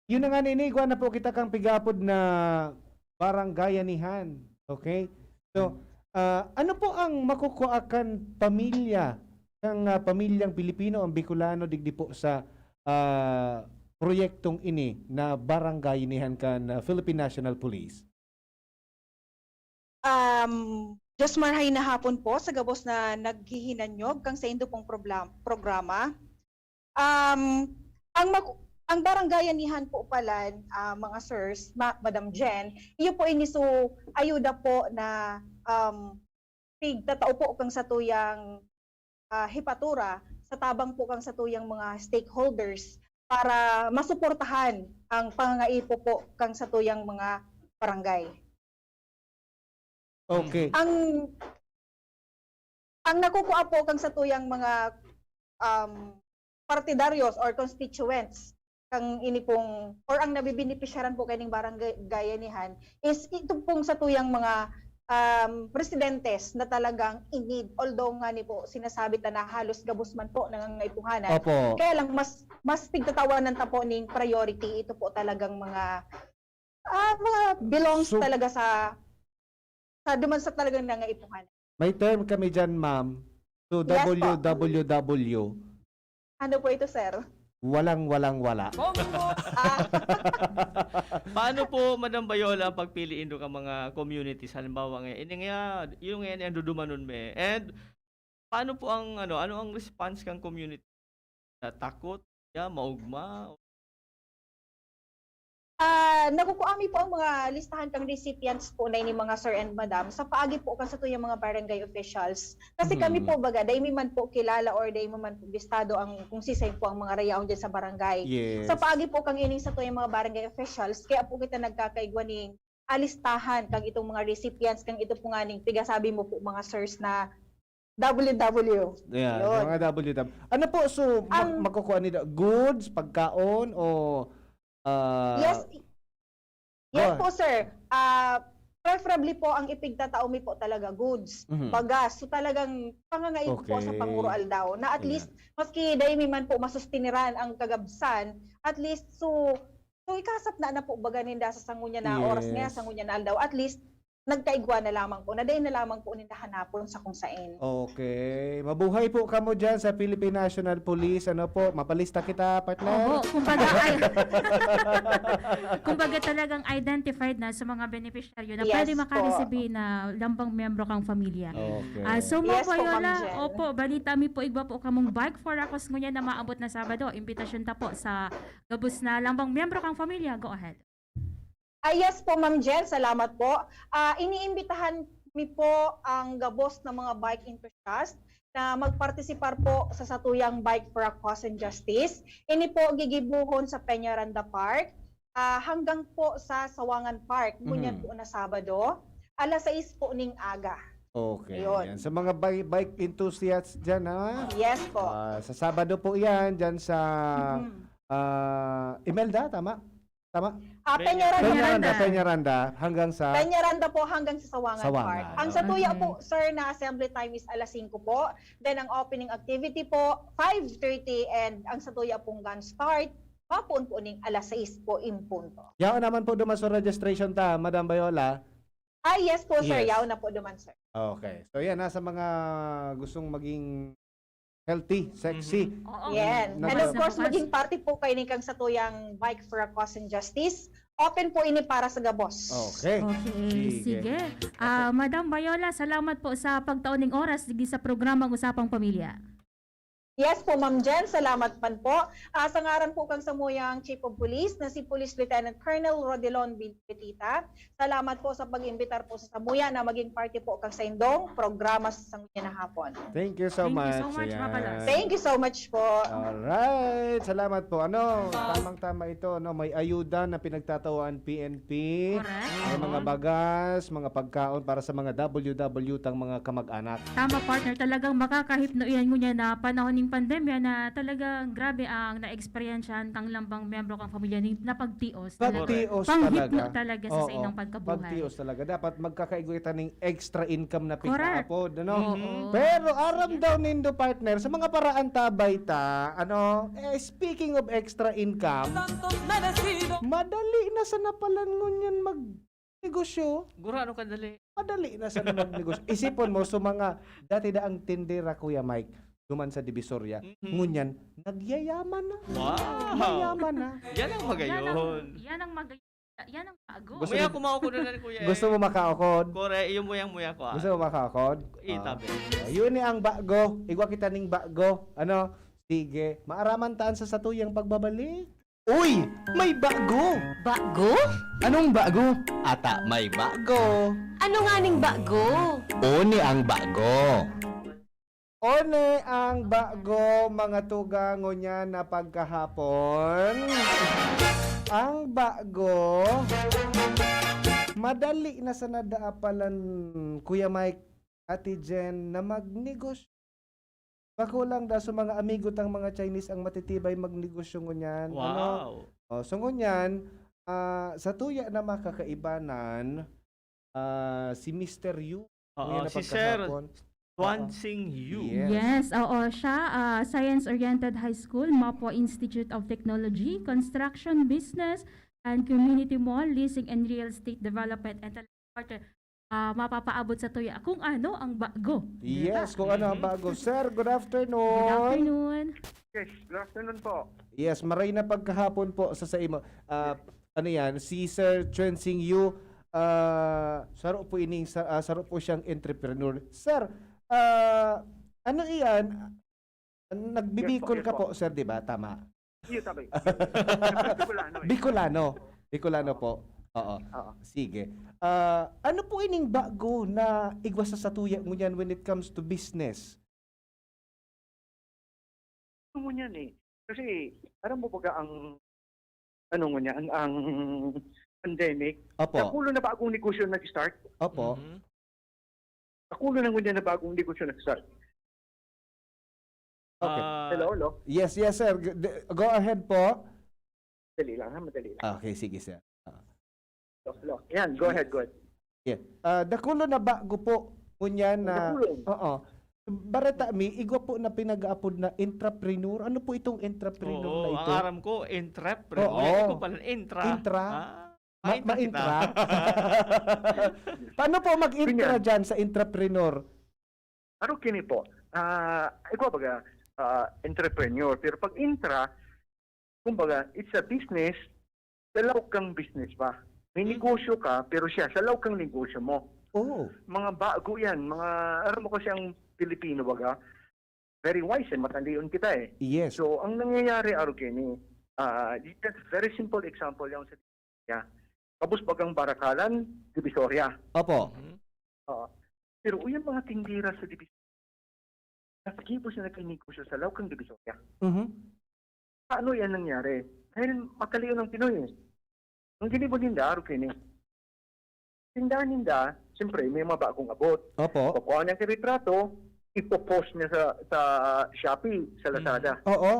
yun na nga, nini, igwa na po kita kang pigapod na barangayanihan. Okay? So, ah, ano po ang makukuha kan pamilya, kang ah, pamilyang Pilipino ang Bicolano digdi po sa ah, proyektong ini na barangayanihan kan ah, Philippine National Police? Um, Josmar, hay na hapon po sa gabos na naghihinanyog kang saindo pong problam- programa. Um, ang mag- ang barangayanihan po pala, ah, mga sirs, ma- Madam Jen, iyo po ini so ayuda po na um, pigtatao po kang satuyang ah, hepatura sa tabang po kang satuyang mga stakeholders para masuportahan ang pangangaipo po kang satuyang mga barangay. Okay. Ang ang nakukuha po kang satuyang mga um, partidaryos or constituents kang ini pong or ang nabibenepisyaran po kaning barangayanihan is ito pong satuyang mga um, residentes na talagang in need. Although nga ni po sinasabi ta na halos gabos man po nangangaipuhanan. Opo. Kaya lang mas mas pigtatawanan ta po ning priority ito po talagang mga ah, mga belongs So- talaga sa sa duman sa talagang nangangaipuhanan. May term kami dyan, ma'am. So, Yes po. W W W. Ano po ito, sir? Walang, walang, wala. Ah, Paano po, Madam Bayola, ang pagpili indo ka mga communities? Halimbawa nga, ini nga, yung nga ang dudumanon me. And paano po ang, ano, ano ang response kang community? Na takot? Ya, maugma? Ah, nakukuha mi po ang mga listahan kang recipients po na ini, mga sir and madam, sa paagi po kan satuyang mga barangay officials. Kasi kami Mhm. po, baga, dai mi man po kilala or dai mi man po bistado ang kung sisay po ang mga rayaon dyan sa barangay. Yes. Sa paagi po kang ining satuyang mga barangay officials, kaya po kita nagkakaigwa ning alistahan kang itong mga recipients kang ito po nga ning pigasabi mo po, mga sirs, na W W. Yeah, Yun. mga W W. Ano po, so, ma- Ang- makukuha nila goods, pagkaon, o... ah, Yes. Yes Go. po, sir. Ah, preferably po, ang ipigtatao mi po talaga goods, Mhm. bagas. So talagang pangangaipo po sa Okay. panguro aldaw. Na at Ayan. Least, maski dai mi man po masustiniran ang kagabsan, at least, so, so ikasap na na po baga ninda sa sangunya na oras nga, Yes. sangunya na aldaw. At least, nagkaigwa na lamang po, na dai na lamang po ninda hanapon sa kung sain. Okay. Mabuhay po kamo dyan sa Philippine National Police. Ano po, mapalista kita, partner? Oho, kumbaga ay, kumbaga talagang identified na sa mga beneficiaryo na Yes pwede po. makareceive na lambang miyembro kang pamilya. Okay. Ah, so, Ma'am Yes po, Ma'am Viola, Jen. opo, balita mi po, igwa po kamong bike for a cause ngunyan na maabot na Sabado. Imbitasyon ta po sa gabos na lambang miyembro kang pamilya. Go ahead. Ah, yes po, Ma'am Jen, salamat po. Ah, iniimbitahan mi po ang gabos na mga bike enthusiast na magpartisipar po sa satuyang Bike for a Cause and Justice. Ini po gigibohon sa Peñaranda Park, ah, hanggang po sa Sawangan Park, ngunyan Mhm. po na Sabado, alas sais po ning aga. Okay, Ayun. yan. Sa mga bi-, bike enthusiasts dyan, ha? Yes po. Ah, sa Sabado po yan, dyan sa, Mhm. ah, Imelda, tama? Tama? Ah, Peña- Peñaranda. Peñaranda, Peñaranda. Peñaranda, hanggang sa Peñaranda po hanggang sa Sawangan Sawangan. Park. Ang satuya Okay. po, sir, na assembly time is alas singko po. Then, ang opening activity po, five thirty. And ang satuya pong gun start, mapoon po ning alas sais po in punto. Yaon naman po duman sa registration ta, Madam Bayola. Ah, yes po, sir. Yes. Yaon na po duman, sir. Okay. So, yan, nasa mga gustong maging healthy, sexy. Mhm. Oo. Yan. Nag- And of Bukas na course, bukas. maging parte po kayo ni kang satuyang Bike for a Cause and Justice. Open po ini para sa gabos. Okay. Okay, Sige. sige. Ah, Madam Bayola, salamat po sa pagtao ning oras digdi sa programang Usapang Pamilya. Yes po, Ma'am Jen. Salamat man po. Ah, sa ngaran po kang samuyang Chief of Police na si Police Lieutenant Colonel Rodelon Bintita, salamat po sa pag-imbitar po sa samuya na maging parte po kang saindong programa sa sangunyan na hapon. Thank you so Thank you so much. much, Ayan. Mapalos. Thank you so much po. Alright. Salamat po. Ano, tamang-tama ito, no? May ayuda na pinagtatao ang P N P. Correct. May mga Oo. bagas, mga pagkaon para sa mga W W tang mga kamag-anak. Tama, partner. Talagang makakahipno iyan ngunyan na panahon ning pandemya na talagang grabe ang naeksperyensyahan kang lambang miyembro kang pamilya ning napagtios. Talaga. Pagtios Panghipno talaga. talaga sa, sa Oo. inyong pagkabuhay. Pagtios talaga. Dapat magkakaigwa kita ning extra income na Correct. pinaapod, ano? Oo. Mhm. Pero aram Sige. daw nindo, partner, sa mga paraan tabay ta, ano, eh, speaking of extra income, Santos merecido. madali na sana palan ngunyan magnegosyo. Gurano kadali. Madali na sana magnegosyo. Isipon mo, sa mga dati daang tindera, Kuya Mike, duman sa Divisoria, Mhm. ngunyan, nagyayaman na. Wow! Nagyaman na. Yan ang Yan ang, magayon. yan ang magayon. Yan ang bago. Gusto Muya mo, kumaukod na ni Kuya gusto eh. mo makaukod? Kore, iyo muyang-muya ko, ah. Gusto mo makaukod? Eh, Ah. tabi. Yun ni ang bago. Igwa kita ning bago. Ano? Sige. Maaraman taan sa satuyang pagbabalik. Uy! May bago! Bago? Anong bago? Ata may bago. Ano nga ning bago? Oni ang bago. Oni ang bago, mga tugang, ngunyan na pagkahapon. Ang bago, madali na sana daapalan, Kuya Mike, Ate Jen, na magnegosyo. Makulang da sa mga amigo tang mga Chinese ang matitibay magnegosyo ngunyan. Ano? Wow. Oh, so ngunyan, ah, sa tuya na makakaibanan, ah, si Mister Yu, Oo, ngayon na si Sir pagkahapon. Tuan Oo. Sing Yu. Yes. Yes, oo, siya, ah, Science-Oriented High School, Mapua Institute of Technology, Construction, Business, and Community Mall, Leasing and Real Estate Development, and Telemarketer. Ah, mapapaabot sa tuya kung ano ang bago. Yes, Diba? kung ano ang Mhm. bago. Sir, good afternoon. Good afternoon. Yes, good afternoon po. Yes, maray na pagkahapon po sa, sa imo. Ah, Yes. ano yan, si Sir Chen Sing Yu, ah, saro po ining, sa, ah, saro po siyang entrepreneur. Sir, ah, ano iyan? Nagbibikol Yes po, yes ka po. po, sir, di ba? Tama? Iyo, tabi. Bicolano eh. Bicolano. Bicolano Oo. po. Oo. Oo. Sige. Ah, ano po ining bago na igwa sa satuya ngunyan when it comes to business? Ano ngunyan eh. Kasi, alam mo baga ang, ano ngunyan, ang pandemic, Opo. dakulo na bagong negosyo nag-start. Opo. Mhm. Dakulo na ngunyan na bagong negosyo nag-start. Okay. Ah, Hello, hello. Yes, yes, sir. G-, d-, go ahead po. Dali lang, ha? Madali lang. Ah, okay, sige, sir. Ah. Hello, hello. Yan, go ahead, go ahead. Yeah. Ah, dakulo na bago po ngunyan na, Dakulo. oo. Bareta mi, igwa po na pinag-aapod na entrepreneur. Ano po itong entrepreneur Oo, na ang ito? aram ko, entrepreneur. Oo. Yan, ikaw pala, intra. Intra. Ah. Ma-, ma-intra. Paano po mag-intra dyan sa entrepreneur? Ano kini po? Ah, igwa baga, ah, entrepreneur. Pero pag intra, kumbaga, it's a business, sa laog kang business ba? May negosyo ka, pero siya, sa laog kang negosyo mo. Oo. Mga bago yan, mga, aram mo kasi ang Pilipino baga, very wise eh, matandion kita eh. Yes. So, ang nangyayari, Arugeni, ah, just very simple example yung sa yeah. Kabus bagang Barakalan, Divisoria. Opo. Mhm. Oo. Pero uy, ang mga tindera sa Divisoria, nagibo sila kay negosyo sa laog kan Divisoria. Mhm. Paano yan nangyari? Dahil makaliyo ng Pinoy eh. Ang ginibo ninda, Arugeni, tindahan ninda, siyempre, may mga bagong abot. Opo. Kukuha niya ang retrato, ipopost niya sa, sa Shopee, sa Lazada. Mhm. Oo.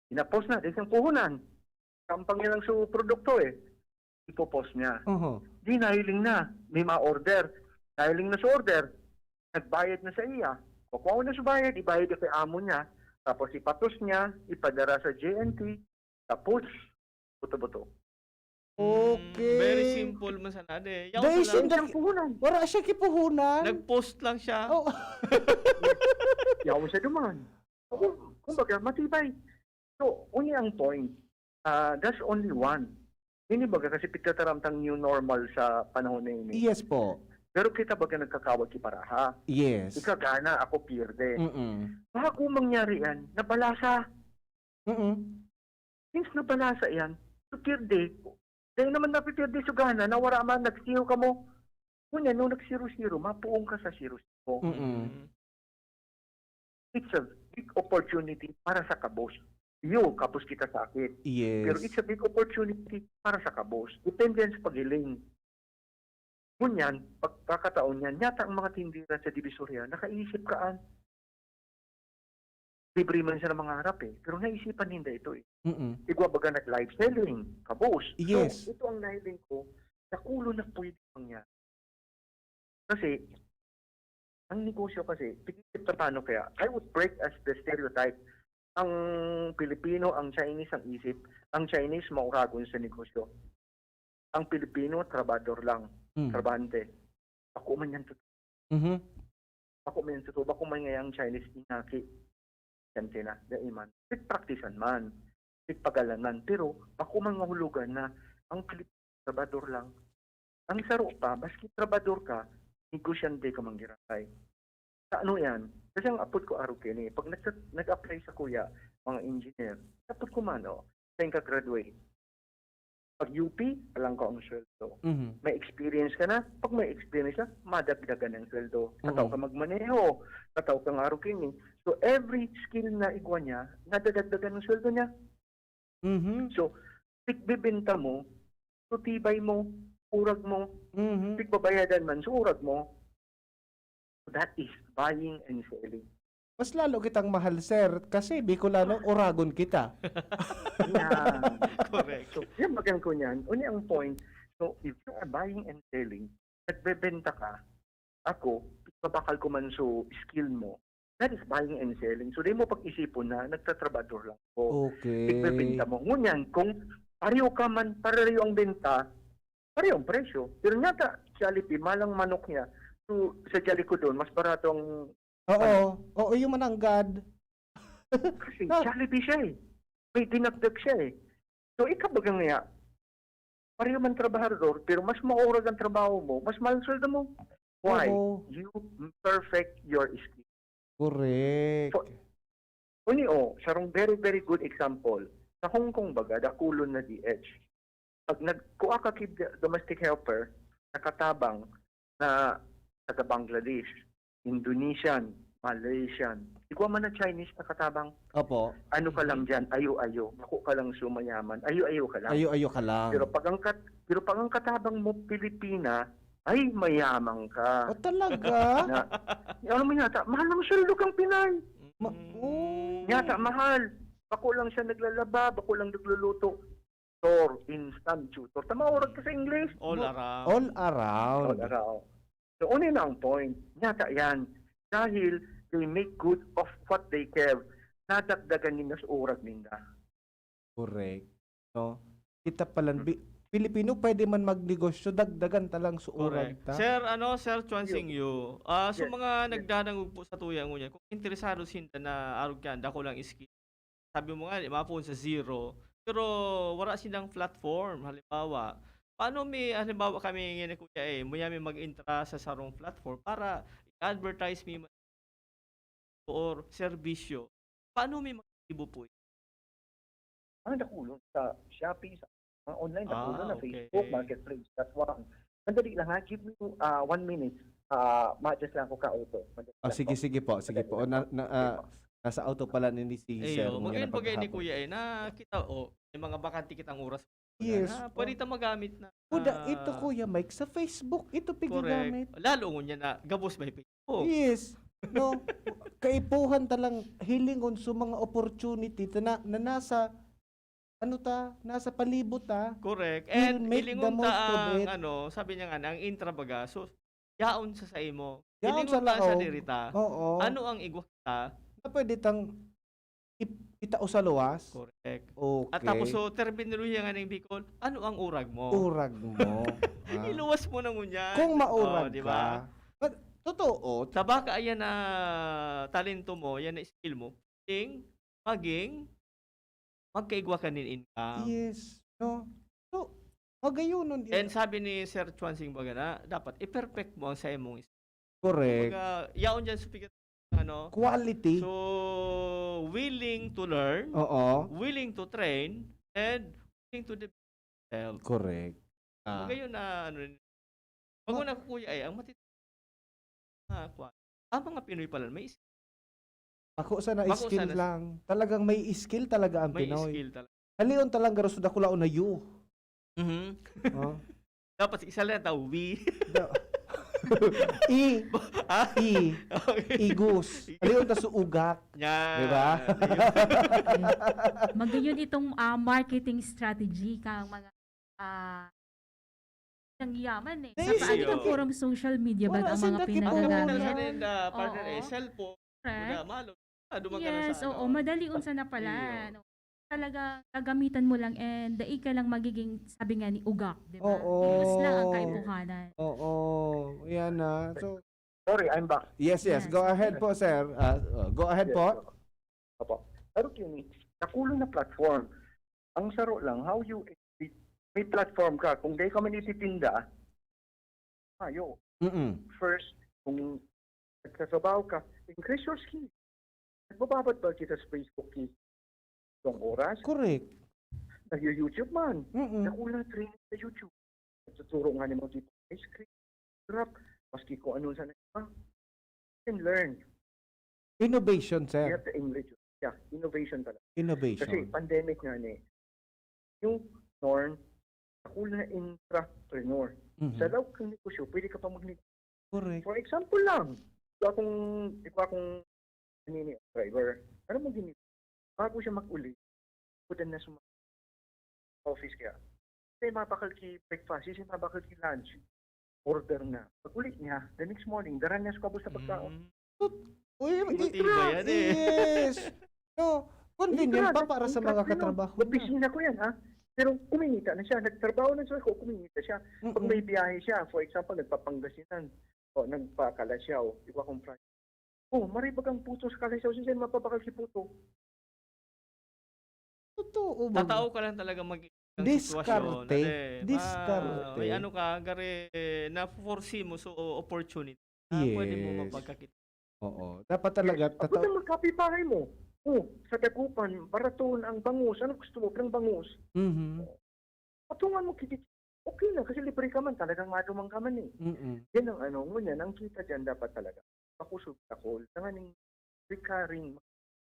Inapost na, dahil siyang puhunan. Kampang niya lang sa produkto eh. Ipopost niya. Oho. Di nahiling na, may ma-order. Nahiling na sa order, nagbayad na sa iya. Kukuha na sa bayad, ibayad na kay amo niya. Tapos ipatos niya, ipadara sa J N T. Tapos, buto-buto. Okay. Mm, very simple man sana, eh. Yaw Dahil sa siya lang, nag-, siyang puhunan. Wala siya kipuhunan. Nag-post lang siya. Oh. Yaw siya duman. Kumbaga, matibay. So, uni ang point. Ah, that's only one. Ini baga kasi pagtataramtang new normal sa panahon na ini. Yes po. Pero kita baga nagkakawag ki paraha. Yes. Ika gana, ako pierde. Mm-mm. Bago mangyari yan, nabalasa. Mm-mm. Since nabalasa yan, so pierde. Dahil naman napipierde so gana, nawara man, nagsiyo ka mo. Ngunyan, nung nagsiro-siro, mapuong ka sa siro-siro. Mm-mm. Mm. It's a big opportunity para sa kabos. Iyo, kabos kita sakit. Yes. Pero it's a big opportunity para sa kabos. Depende yan sa paghiling. Ngunyan, pagkakataon yan, yata ang mga tindera sa Divisoria, nakaisip ka an. Libre man siya ng mga harap eh. Pero naisipan ninda ito eh. Mm-mm. Igwa baga nag-live selling, kabos. Yes. So, ito ang nahiling ko, nakulo na pwede mangyari. Kasi, ang negosyo kasi, tigitip sa paano kaya, I would break as the stereotype. Ang Pilipino, ang Chinese, ang isip, ang Chinese, mauragon sa negosyo. Ang Pilipino, trabador lang, Mm. trabahante. Ako man yan, Mhm. Bako man yan sa tuba, kung may ngayang Chinese inaki. Yan sila, dai man. Pigpraktisan man, pigpagalanan, pero bako man nga hulugan na ang Pilipino, trabador lang. Ang saro pa, maski trabador ka, negosyante ka man giraray. Sa ano yan? Kasi ang apod ko arog kini, pag nag-, nag-apply sa kuya, mga engineer, apod ko man, oh, sa ka-graduate. Pag U P, alam ko ang sweldo. Mhm. May experience ka na. Pag may experience ka, madagdagan ang sweldo. Tataw Mm. ka magmaneho, tataw ka nga arog kini. So, every skill na igwa niya, nadadagdagan ang sweldo niya. Mhm. So, pigbibenta mo, so tibay mo, urag mo, Mhm. pigbabayadan man, so urag mo. That is buying and selling. Mas lalo kitang mahal, sir, kasi Bicolano, uragon kita. Yan. Correct. So, yan, magang ko niyan. Uni ang point. So, if you are buying and selling, nagbebenta ka, ako, babakal ko man so skill mo, that is buying and selling. So, di mo pag-isipon na nagtatrabador lang ko. Okay. Nagbebenta mo. Ngunyan, kung pareho ka man, pareho ang benta, pareho ang presyo. Pero nyata, Jollibee, malang manok niya. So, sa Jollico doon, mas barato ang Oo. Oo, yung mananggad. Kasi Ah. Jollibee siya eh. May dinagdag siya eh. So, ikaw baga nga, pareho man trabahador, pero mas maurag ang trabaho mo, mas mahal ang sweldo mo. Why? Oo. You perfect your skill. Correct. So, uni, oh, sarong very, very good example. Sa Hong Kong baga, dakulon na D H. Pag nagkuha ka ki domestic helper, nakatabang na taga Bangladesh, Indonesian, Malaysian, igwa man na Chinese nakatabang. Opo. Ano ka lang dyan, ayo-ayo. Bako ka lang sumayaman, ayo-ayo ka lang. Ayo-ayo ka lang. Pero pag ang kat-, pero pag ang katabang mo, Pilipina, ay, mayaman ka. O, talaga? Na, alam mo yata, mahal ang sweldo kang Pinay. Ma-, Mm. oh. Yata, mahal. Bako lang siya naglalaba, bako lang nagluluto. Tutor, instant tutor. Tama, oras ka sa English. All Mo-, around. All around. All around. So, uni na ang point. Yata yan. Dahil they make good of what they have. Nadagdagan ninda sa urag ninda. Correct. No? Kita palan, Hmm. bi-, Pilipino, pwede man magnegosyo, dagdagan ta lang sa urag Correct. ta. Sir, ano, Sir Chuan Yo. Sing Yu, ah, sa Yes. mga Yes. nagdadangog po sa tuya ngunyan, kung interesado sinda na arog yan, dako lang skill. Sabi mo nga, di ba, po sa zero, pero wala silang platform, halimbawa. Paano may, halimbawa kami ngayon, kuya, eh, muya may mag-intra sa sarong platform para i-advertise mi or serbisyo? Paano may mag-ibo po? Ang dakulon sa Shopee, sa mga online, dakulon Ah, na okay. Facebook Marketplace. That's one. Sandali lang ha, give me uh, one minute. Uh, ma-adjust lang ako ka auto. Sandali Ah, lang sige, po. sige po, sige po. O, na, na, ah, nasa auto pala ni si Sir. Ayo, Ngunyan magayon ang pa gani, pagkahapon. Kuya, eh, nakita, oh, may mga bakante kitang oras. Yes. Na, pwede ta magamit na. Kuda, ah, ito kuya Mike, sa Facebook, ito Correct. pigagamit. Lalo ngunyan na, gabos may Facebook. Yes. No? Kaipuhan ta lang hilingon sa mga opportunity ta na, na nasa, ano ta, nasa palibot ta. Correct. We'll And make the ilingon most ta of ang, it. ano, sabi niya nga, ang intra baga, so, yaon sa saimo. Yaon Ilingon sa ta sa laog. dirita. Oo. Ano ang igwa kita? Na pwede tang ip- itao sa luwas. Correct. Okay. At tapos, so, terminolohiya nga ng Bicol, ano ang urag mo? Urag mo. Ah. Iluwas mo na ngunyan. Kung maurag Oh, di ka. ba? But, totoo. Sa baka, ayan na talento mo, yan na skill mo. Maging, maging, magkaigwa ka nin income. Yes. No? So, magayunon. And sabi ni Sir Chuan Sing Bagana, dapat i-perfect mo ang sa imong skill. Correct. Kumbaga, yaon dyan sa pigat, ano, Quality. so, willing to learn, Oo. willing to train, and willing to develop yourself. Correct. Ah. Magayon na, ano rin. Bago na, kuya, eh, ang mati-, ah, kwa-, ang mga Pinoy pala, may is-, Bako sana Bako skill sana. lang. Talagang may skill talaga ang may Pinoy. skill talaga. Halion talaga raso dakulaon na you. Mhm. Oh. Dapat isa lang tao, we. Da- I, Ah? I, Okay. Igus. Halion ta sa ugak. Yan. Di ba? Ayun. Magayon itong ah, marketing strategy kang mga ah, nangyaman eh. Yes, Sa paagi iyo. ng forum social media ba Wala ang mga sinda kipuhunan. pinagagamit? Sa nila, partner, eh, Oo. cellphone. Correct. Wala, malo. Ah, dumaga na Yes, sa oo. ano. Madali unsa na pala. Iyo. No? Talaga, gagamitan mo lang and daig ka lang magiging, sabi nga ni, ugak, di ba? Oo. Ilos lang ang kaipuhanan. Oo. Yan na. So, Sorry, I'm back. yes, yes. Yes, Go ahead okay. po, sir. Ah, oh, go ahead Yes, po. sir. Opo. Pero yun eh, nakulong na platform. Ang saro lang, how you exhibit. May platform ka. Kung di ka man ititinda, ayo. Mm-mm. First, kung nagtatrabaho ka, increase your skill. Nagbababad ba kita sa Facebook, eh? Itong oras? Correct. Nag-YouTube man. Mm-mm. Nakuha na training sa YouTube. Nagtuturo nga ng mga tipo ice cream, rap, maski kung ano sa iba. You can learn. Innovation, You sir. have the English. Yeah, innovation talaga. Kasi Innovation. Pandemic nga ni, yung norm, ako na intrapreneur. Mhm. Sa loob ng negosyo, pwede ka pa mag-, Correct. for example lang, ito akong, ito akong nanini driver. Ano mo gini? Bago siya mag-uli, pudan na sa office kaya. Kasi mabakal ki breakfast, kasi mabakal ki lunch. Order na. Pag-uli niya, the next morning, dara niya sa kabos na pagkaon. Mm. Uy, Matibay yan eh. Yes. No, convenient pa para sa mga katrabaho niya. Opisina ko yan, ha? Pero kumikita na siya. Nagtrabaho na siya, kumikita siya. Pag Mm-mm. May biyahe siya, for example, nagpapangasinan o nagpakalasyaw, iba kong project. Oh, maribag ang puto sa kalasyaw, siya mapabakal si puto. Totoo ba? Tatao ka lang talaga mag ng Diskarte. Sitwasyon. Ade, Diskarte. May ano ka, gari, na-foresee mo, so opportunity. Na pwede mo Yes. mapagkakita. Oo. Dapat talaga, Yes. Ako totoo. na magkapibahay mo. Oh, sa Dagupan, baraton ang bangus. Ano gusto mo? Ng bangus. Mhm. Patungan mo kitik. Okay na, kasi libre ka man. Talagang maduman ka man eh. Mm-mm. Yan ang ano, ngunyan, ang kita dyan dapat talaga. Pakusog takol. Tanganing recurring,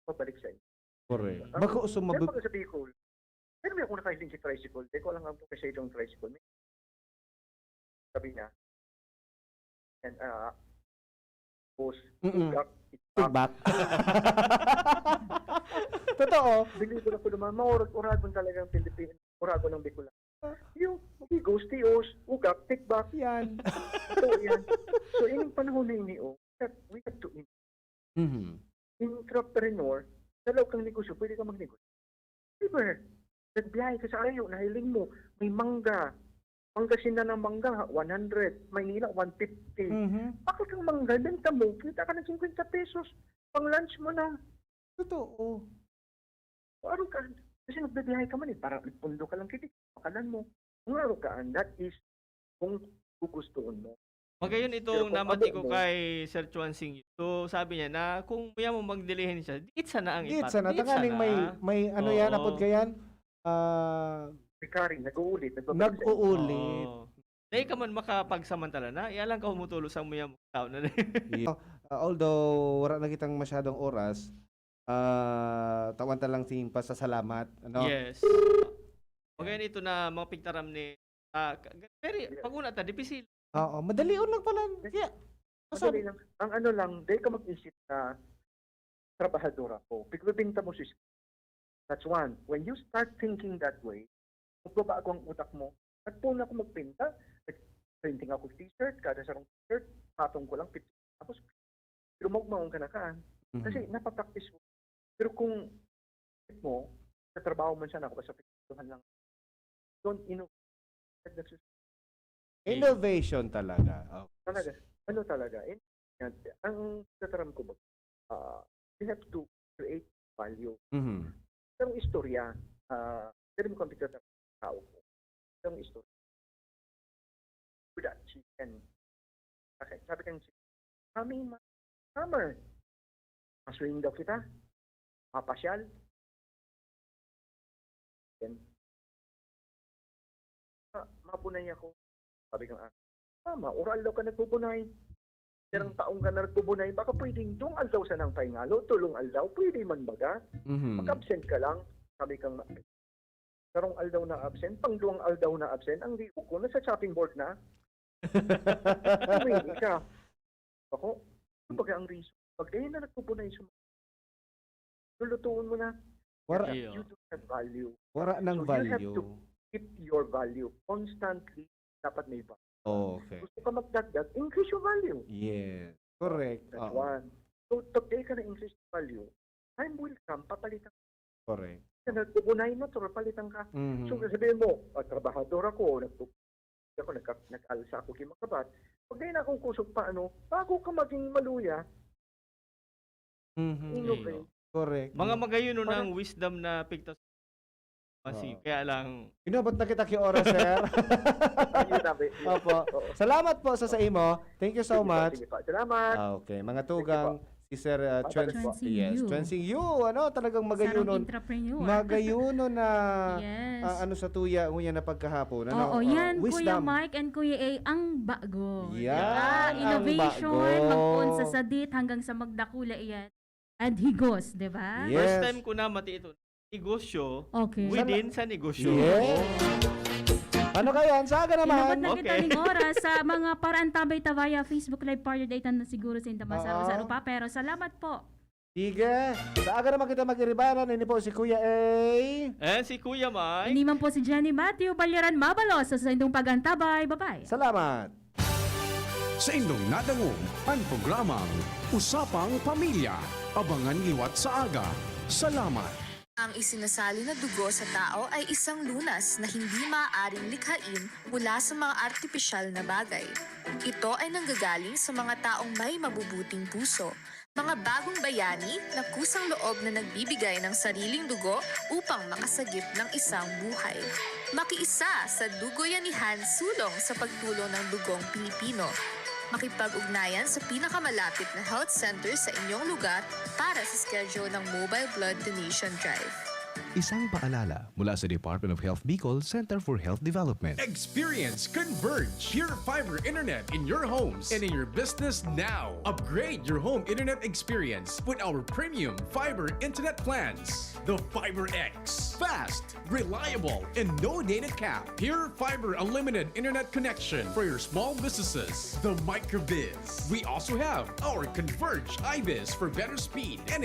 pabalik sa inyo. Correct. Ang- Bako sa Pero mabu- pag sa Bicol, pero may ako nakahiling si tricycle. Di ko lang ang kasi itong tricycle. Sabi niya, and, ah, boss, Mm-mm. ugak, Feedback. Totoo. Believe ko na po naman, maurag-uragon talaga ang Pilipino. Uragon ng Bicolano. Yung higos, tios, ugak, tikbak, Yan. ito yan. So, yung panahon na ini, oh, that we have to in- Mhm. entrepreneur, sa loob kang negosyo, pwede ka magnegosyo. Diba? Nagbiyahe ka sa ayo, nahiling mo, may mangga. Pangasinan ang mangga, one hundred. Maynila, one fifty. Mhm. Bakit ang mangga, benta mo, kita ka ng fifty pesos. Pang lunch mo na. Totoo. Kung araw ka, kasi nagbibiyahe ka man eh, parang pundo ka lang kitik, pakanan mo. Kung araw ka, and that is kung gugustuhin mo. Magayon Pero itong kung namati ano ko mo kay Sir Chuan Singh. So, sabi niya na kung muya mo magdilihin siya, diit sana ang Diit ipat. sana. Diit Tanganing sana. may, may ano yan, Oo. apod ka yan? Ah, Recurring, nag-uulit, nagbabalik sa inyo. nag-uulit. Oo. Dai ka man makapagsamantala na, iya lang ka humutulo sa muya mo tao na. Yeah. Ah, although wala na kitang masyadong oras, ah, tawan ta lang sing pasasalamat, ano? Yes. Magayon ito na mga pigtaram ni, ah, ka-, pero Yeah. pag una ta, dipisil. Oo, madali lang pala. Kaya, Madali masabi. lang. Ang ano lang, dai ka mag-isip na trabahador ako. Pigbibinta mo si That's one. When you start thinking that way, magbabago ang utak mo. Nagpuon ako magpinta. Nag-printing ako t-shirt. Kada sarong t-shirt, patong ko lang, fifty. Tapos, lumog maong ka na kaan. Mhm. Kasi napapractice mo. Pero kung mo, sa trabaho man siya na, basta pintuhan lang. Don't innovate. Nagsus- Innovation talaga. Oh. Talaga. Ano talaga? In, yan, ang tataram ko ba? Ah, you have to create value. Mhm. Ang istorya, ah, pwede mo kang pagtatapos sa tao ko. Ang istorya. With that chicken. Okay, sabi kang chicken, "Kami, ma-, summer. Maswing daw kita. Mapasyal." Yan. "Ah, mabunay ako." Sabi kang, ah, "Tama, oral daw ka nagbubunay. Pero ang taong ka na nagbubunay, baka pwedeng duwang aldaw sanang paingalo, tulong aldaw, pwede man baga. Mhm. Mag-absent ka lang." Sabi kang, "Sarong aldaw na absent, pang duwang aldaw na absent, ang lihok ko, nasa chopping board na." Pwede ka. Ako, kumbaga ang reason, pag kayo na nagbubunay sa mga, lulutuon mo na. Wara, Iyo. You don't have value. Wara ng So, you have value. to keep your value. Constantly, dapat may value. Okay. Gusto ka magdagdag, increase your value. Yes. Correct. That's Oo. one. So, pag di ka na-increase value, time will come, papalitan Correct. ka. Nagbubunay, natural, palitan ka. Mhm. So, sabihin mo, "Ah, trabahador ako, nagbu-, ako, nagka-, nag-alsa ako, kimakabat." Pag di na akong kusog pa, ano, bago ka maging maluya, Mhm. innovate. Correct. Mga magayon Parang ng wisdom na pigtas-, Masi, Oo. kaya lang Inabot na kita ki oras, sir. Ayun, sabi. Opo. Oo. Salamat po sa, sa imo. Thank you so Sige po, much. sige po. Salamat. Ah, okay. Mga Thank you po. tugang, si Sir, ah, Bye-bye Chuan, po. Chuan Sing yes, Yu. Chuan Sing Yu, ano, talagang Sarong magayunon. entrepreneur. Magayunon na, Yes. ah, ano sa tuya, ngunyan na pagkahapon, ano, Oo, ah, yan, Kuya wisdom. Mike and Kuya A, ang bago. Yan Ah, ang innovation, bago. magpoon sa sadit hanggang sa magdakula iyan. And higos, di ba? Yes. First time ko na mati ito. Negosyo Okay. within sa negosyo. Yes. Ano kaya? Sa aga naman. Inabot na kita Okay. ning oras sa mga paraan tabay ta via Facebook Live, partner data na siguro sa Indaman sa Oo. Saro-saro pa, pero salamat po. Sige. Sa aga naman kita mag-iribanan, ini po si Kuya A. And si Kuya Mike. Ini man po si Jenny Matthew Balyaran Mabalos sa saindong pag-antabay. Bye-bye. Salamat. Saindong nadangog an programang Usapang Pamilya. Abangan liwat sa aga. Salamat. Ang isinasali na dugo sa tao ay isang lunas na hindi maaaring likhain mula sa mga artipisyal na bagay. Ito ay nanggagaling sa mga taong may mabubuting puso, mga bagong bayani na kusang loob na nagbibigay ng sariling dugo upang makasagip ng isang buhay. Makiisa sa Dugoyanihan Sulong sa pagtulong ng dugong Pilipino. Makipag-ugnayan sa pinakamalapit na health center sa inyong lugar para sa schedule ng Mobile Blood Donation Drive. Isang paalala mula sa Department of Health Bicol Center for Health Development. Experience Converge Pure Fiber Internet in your homes and in your business now. Upgrade your home internet experience with our premium fiber internet plans. The Fiber X. Fast, reliable, and no data cap. Pure Fiber Unlimited Internet Connection for your small businesses. The Microbiz. We also have our Converge iBiz for better speed and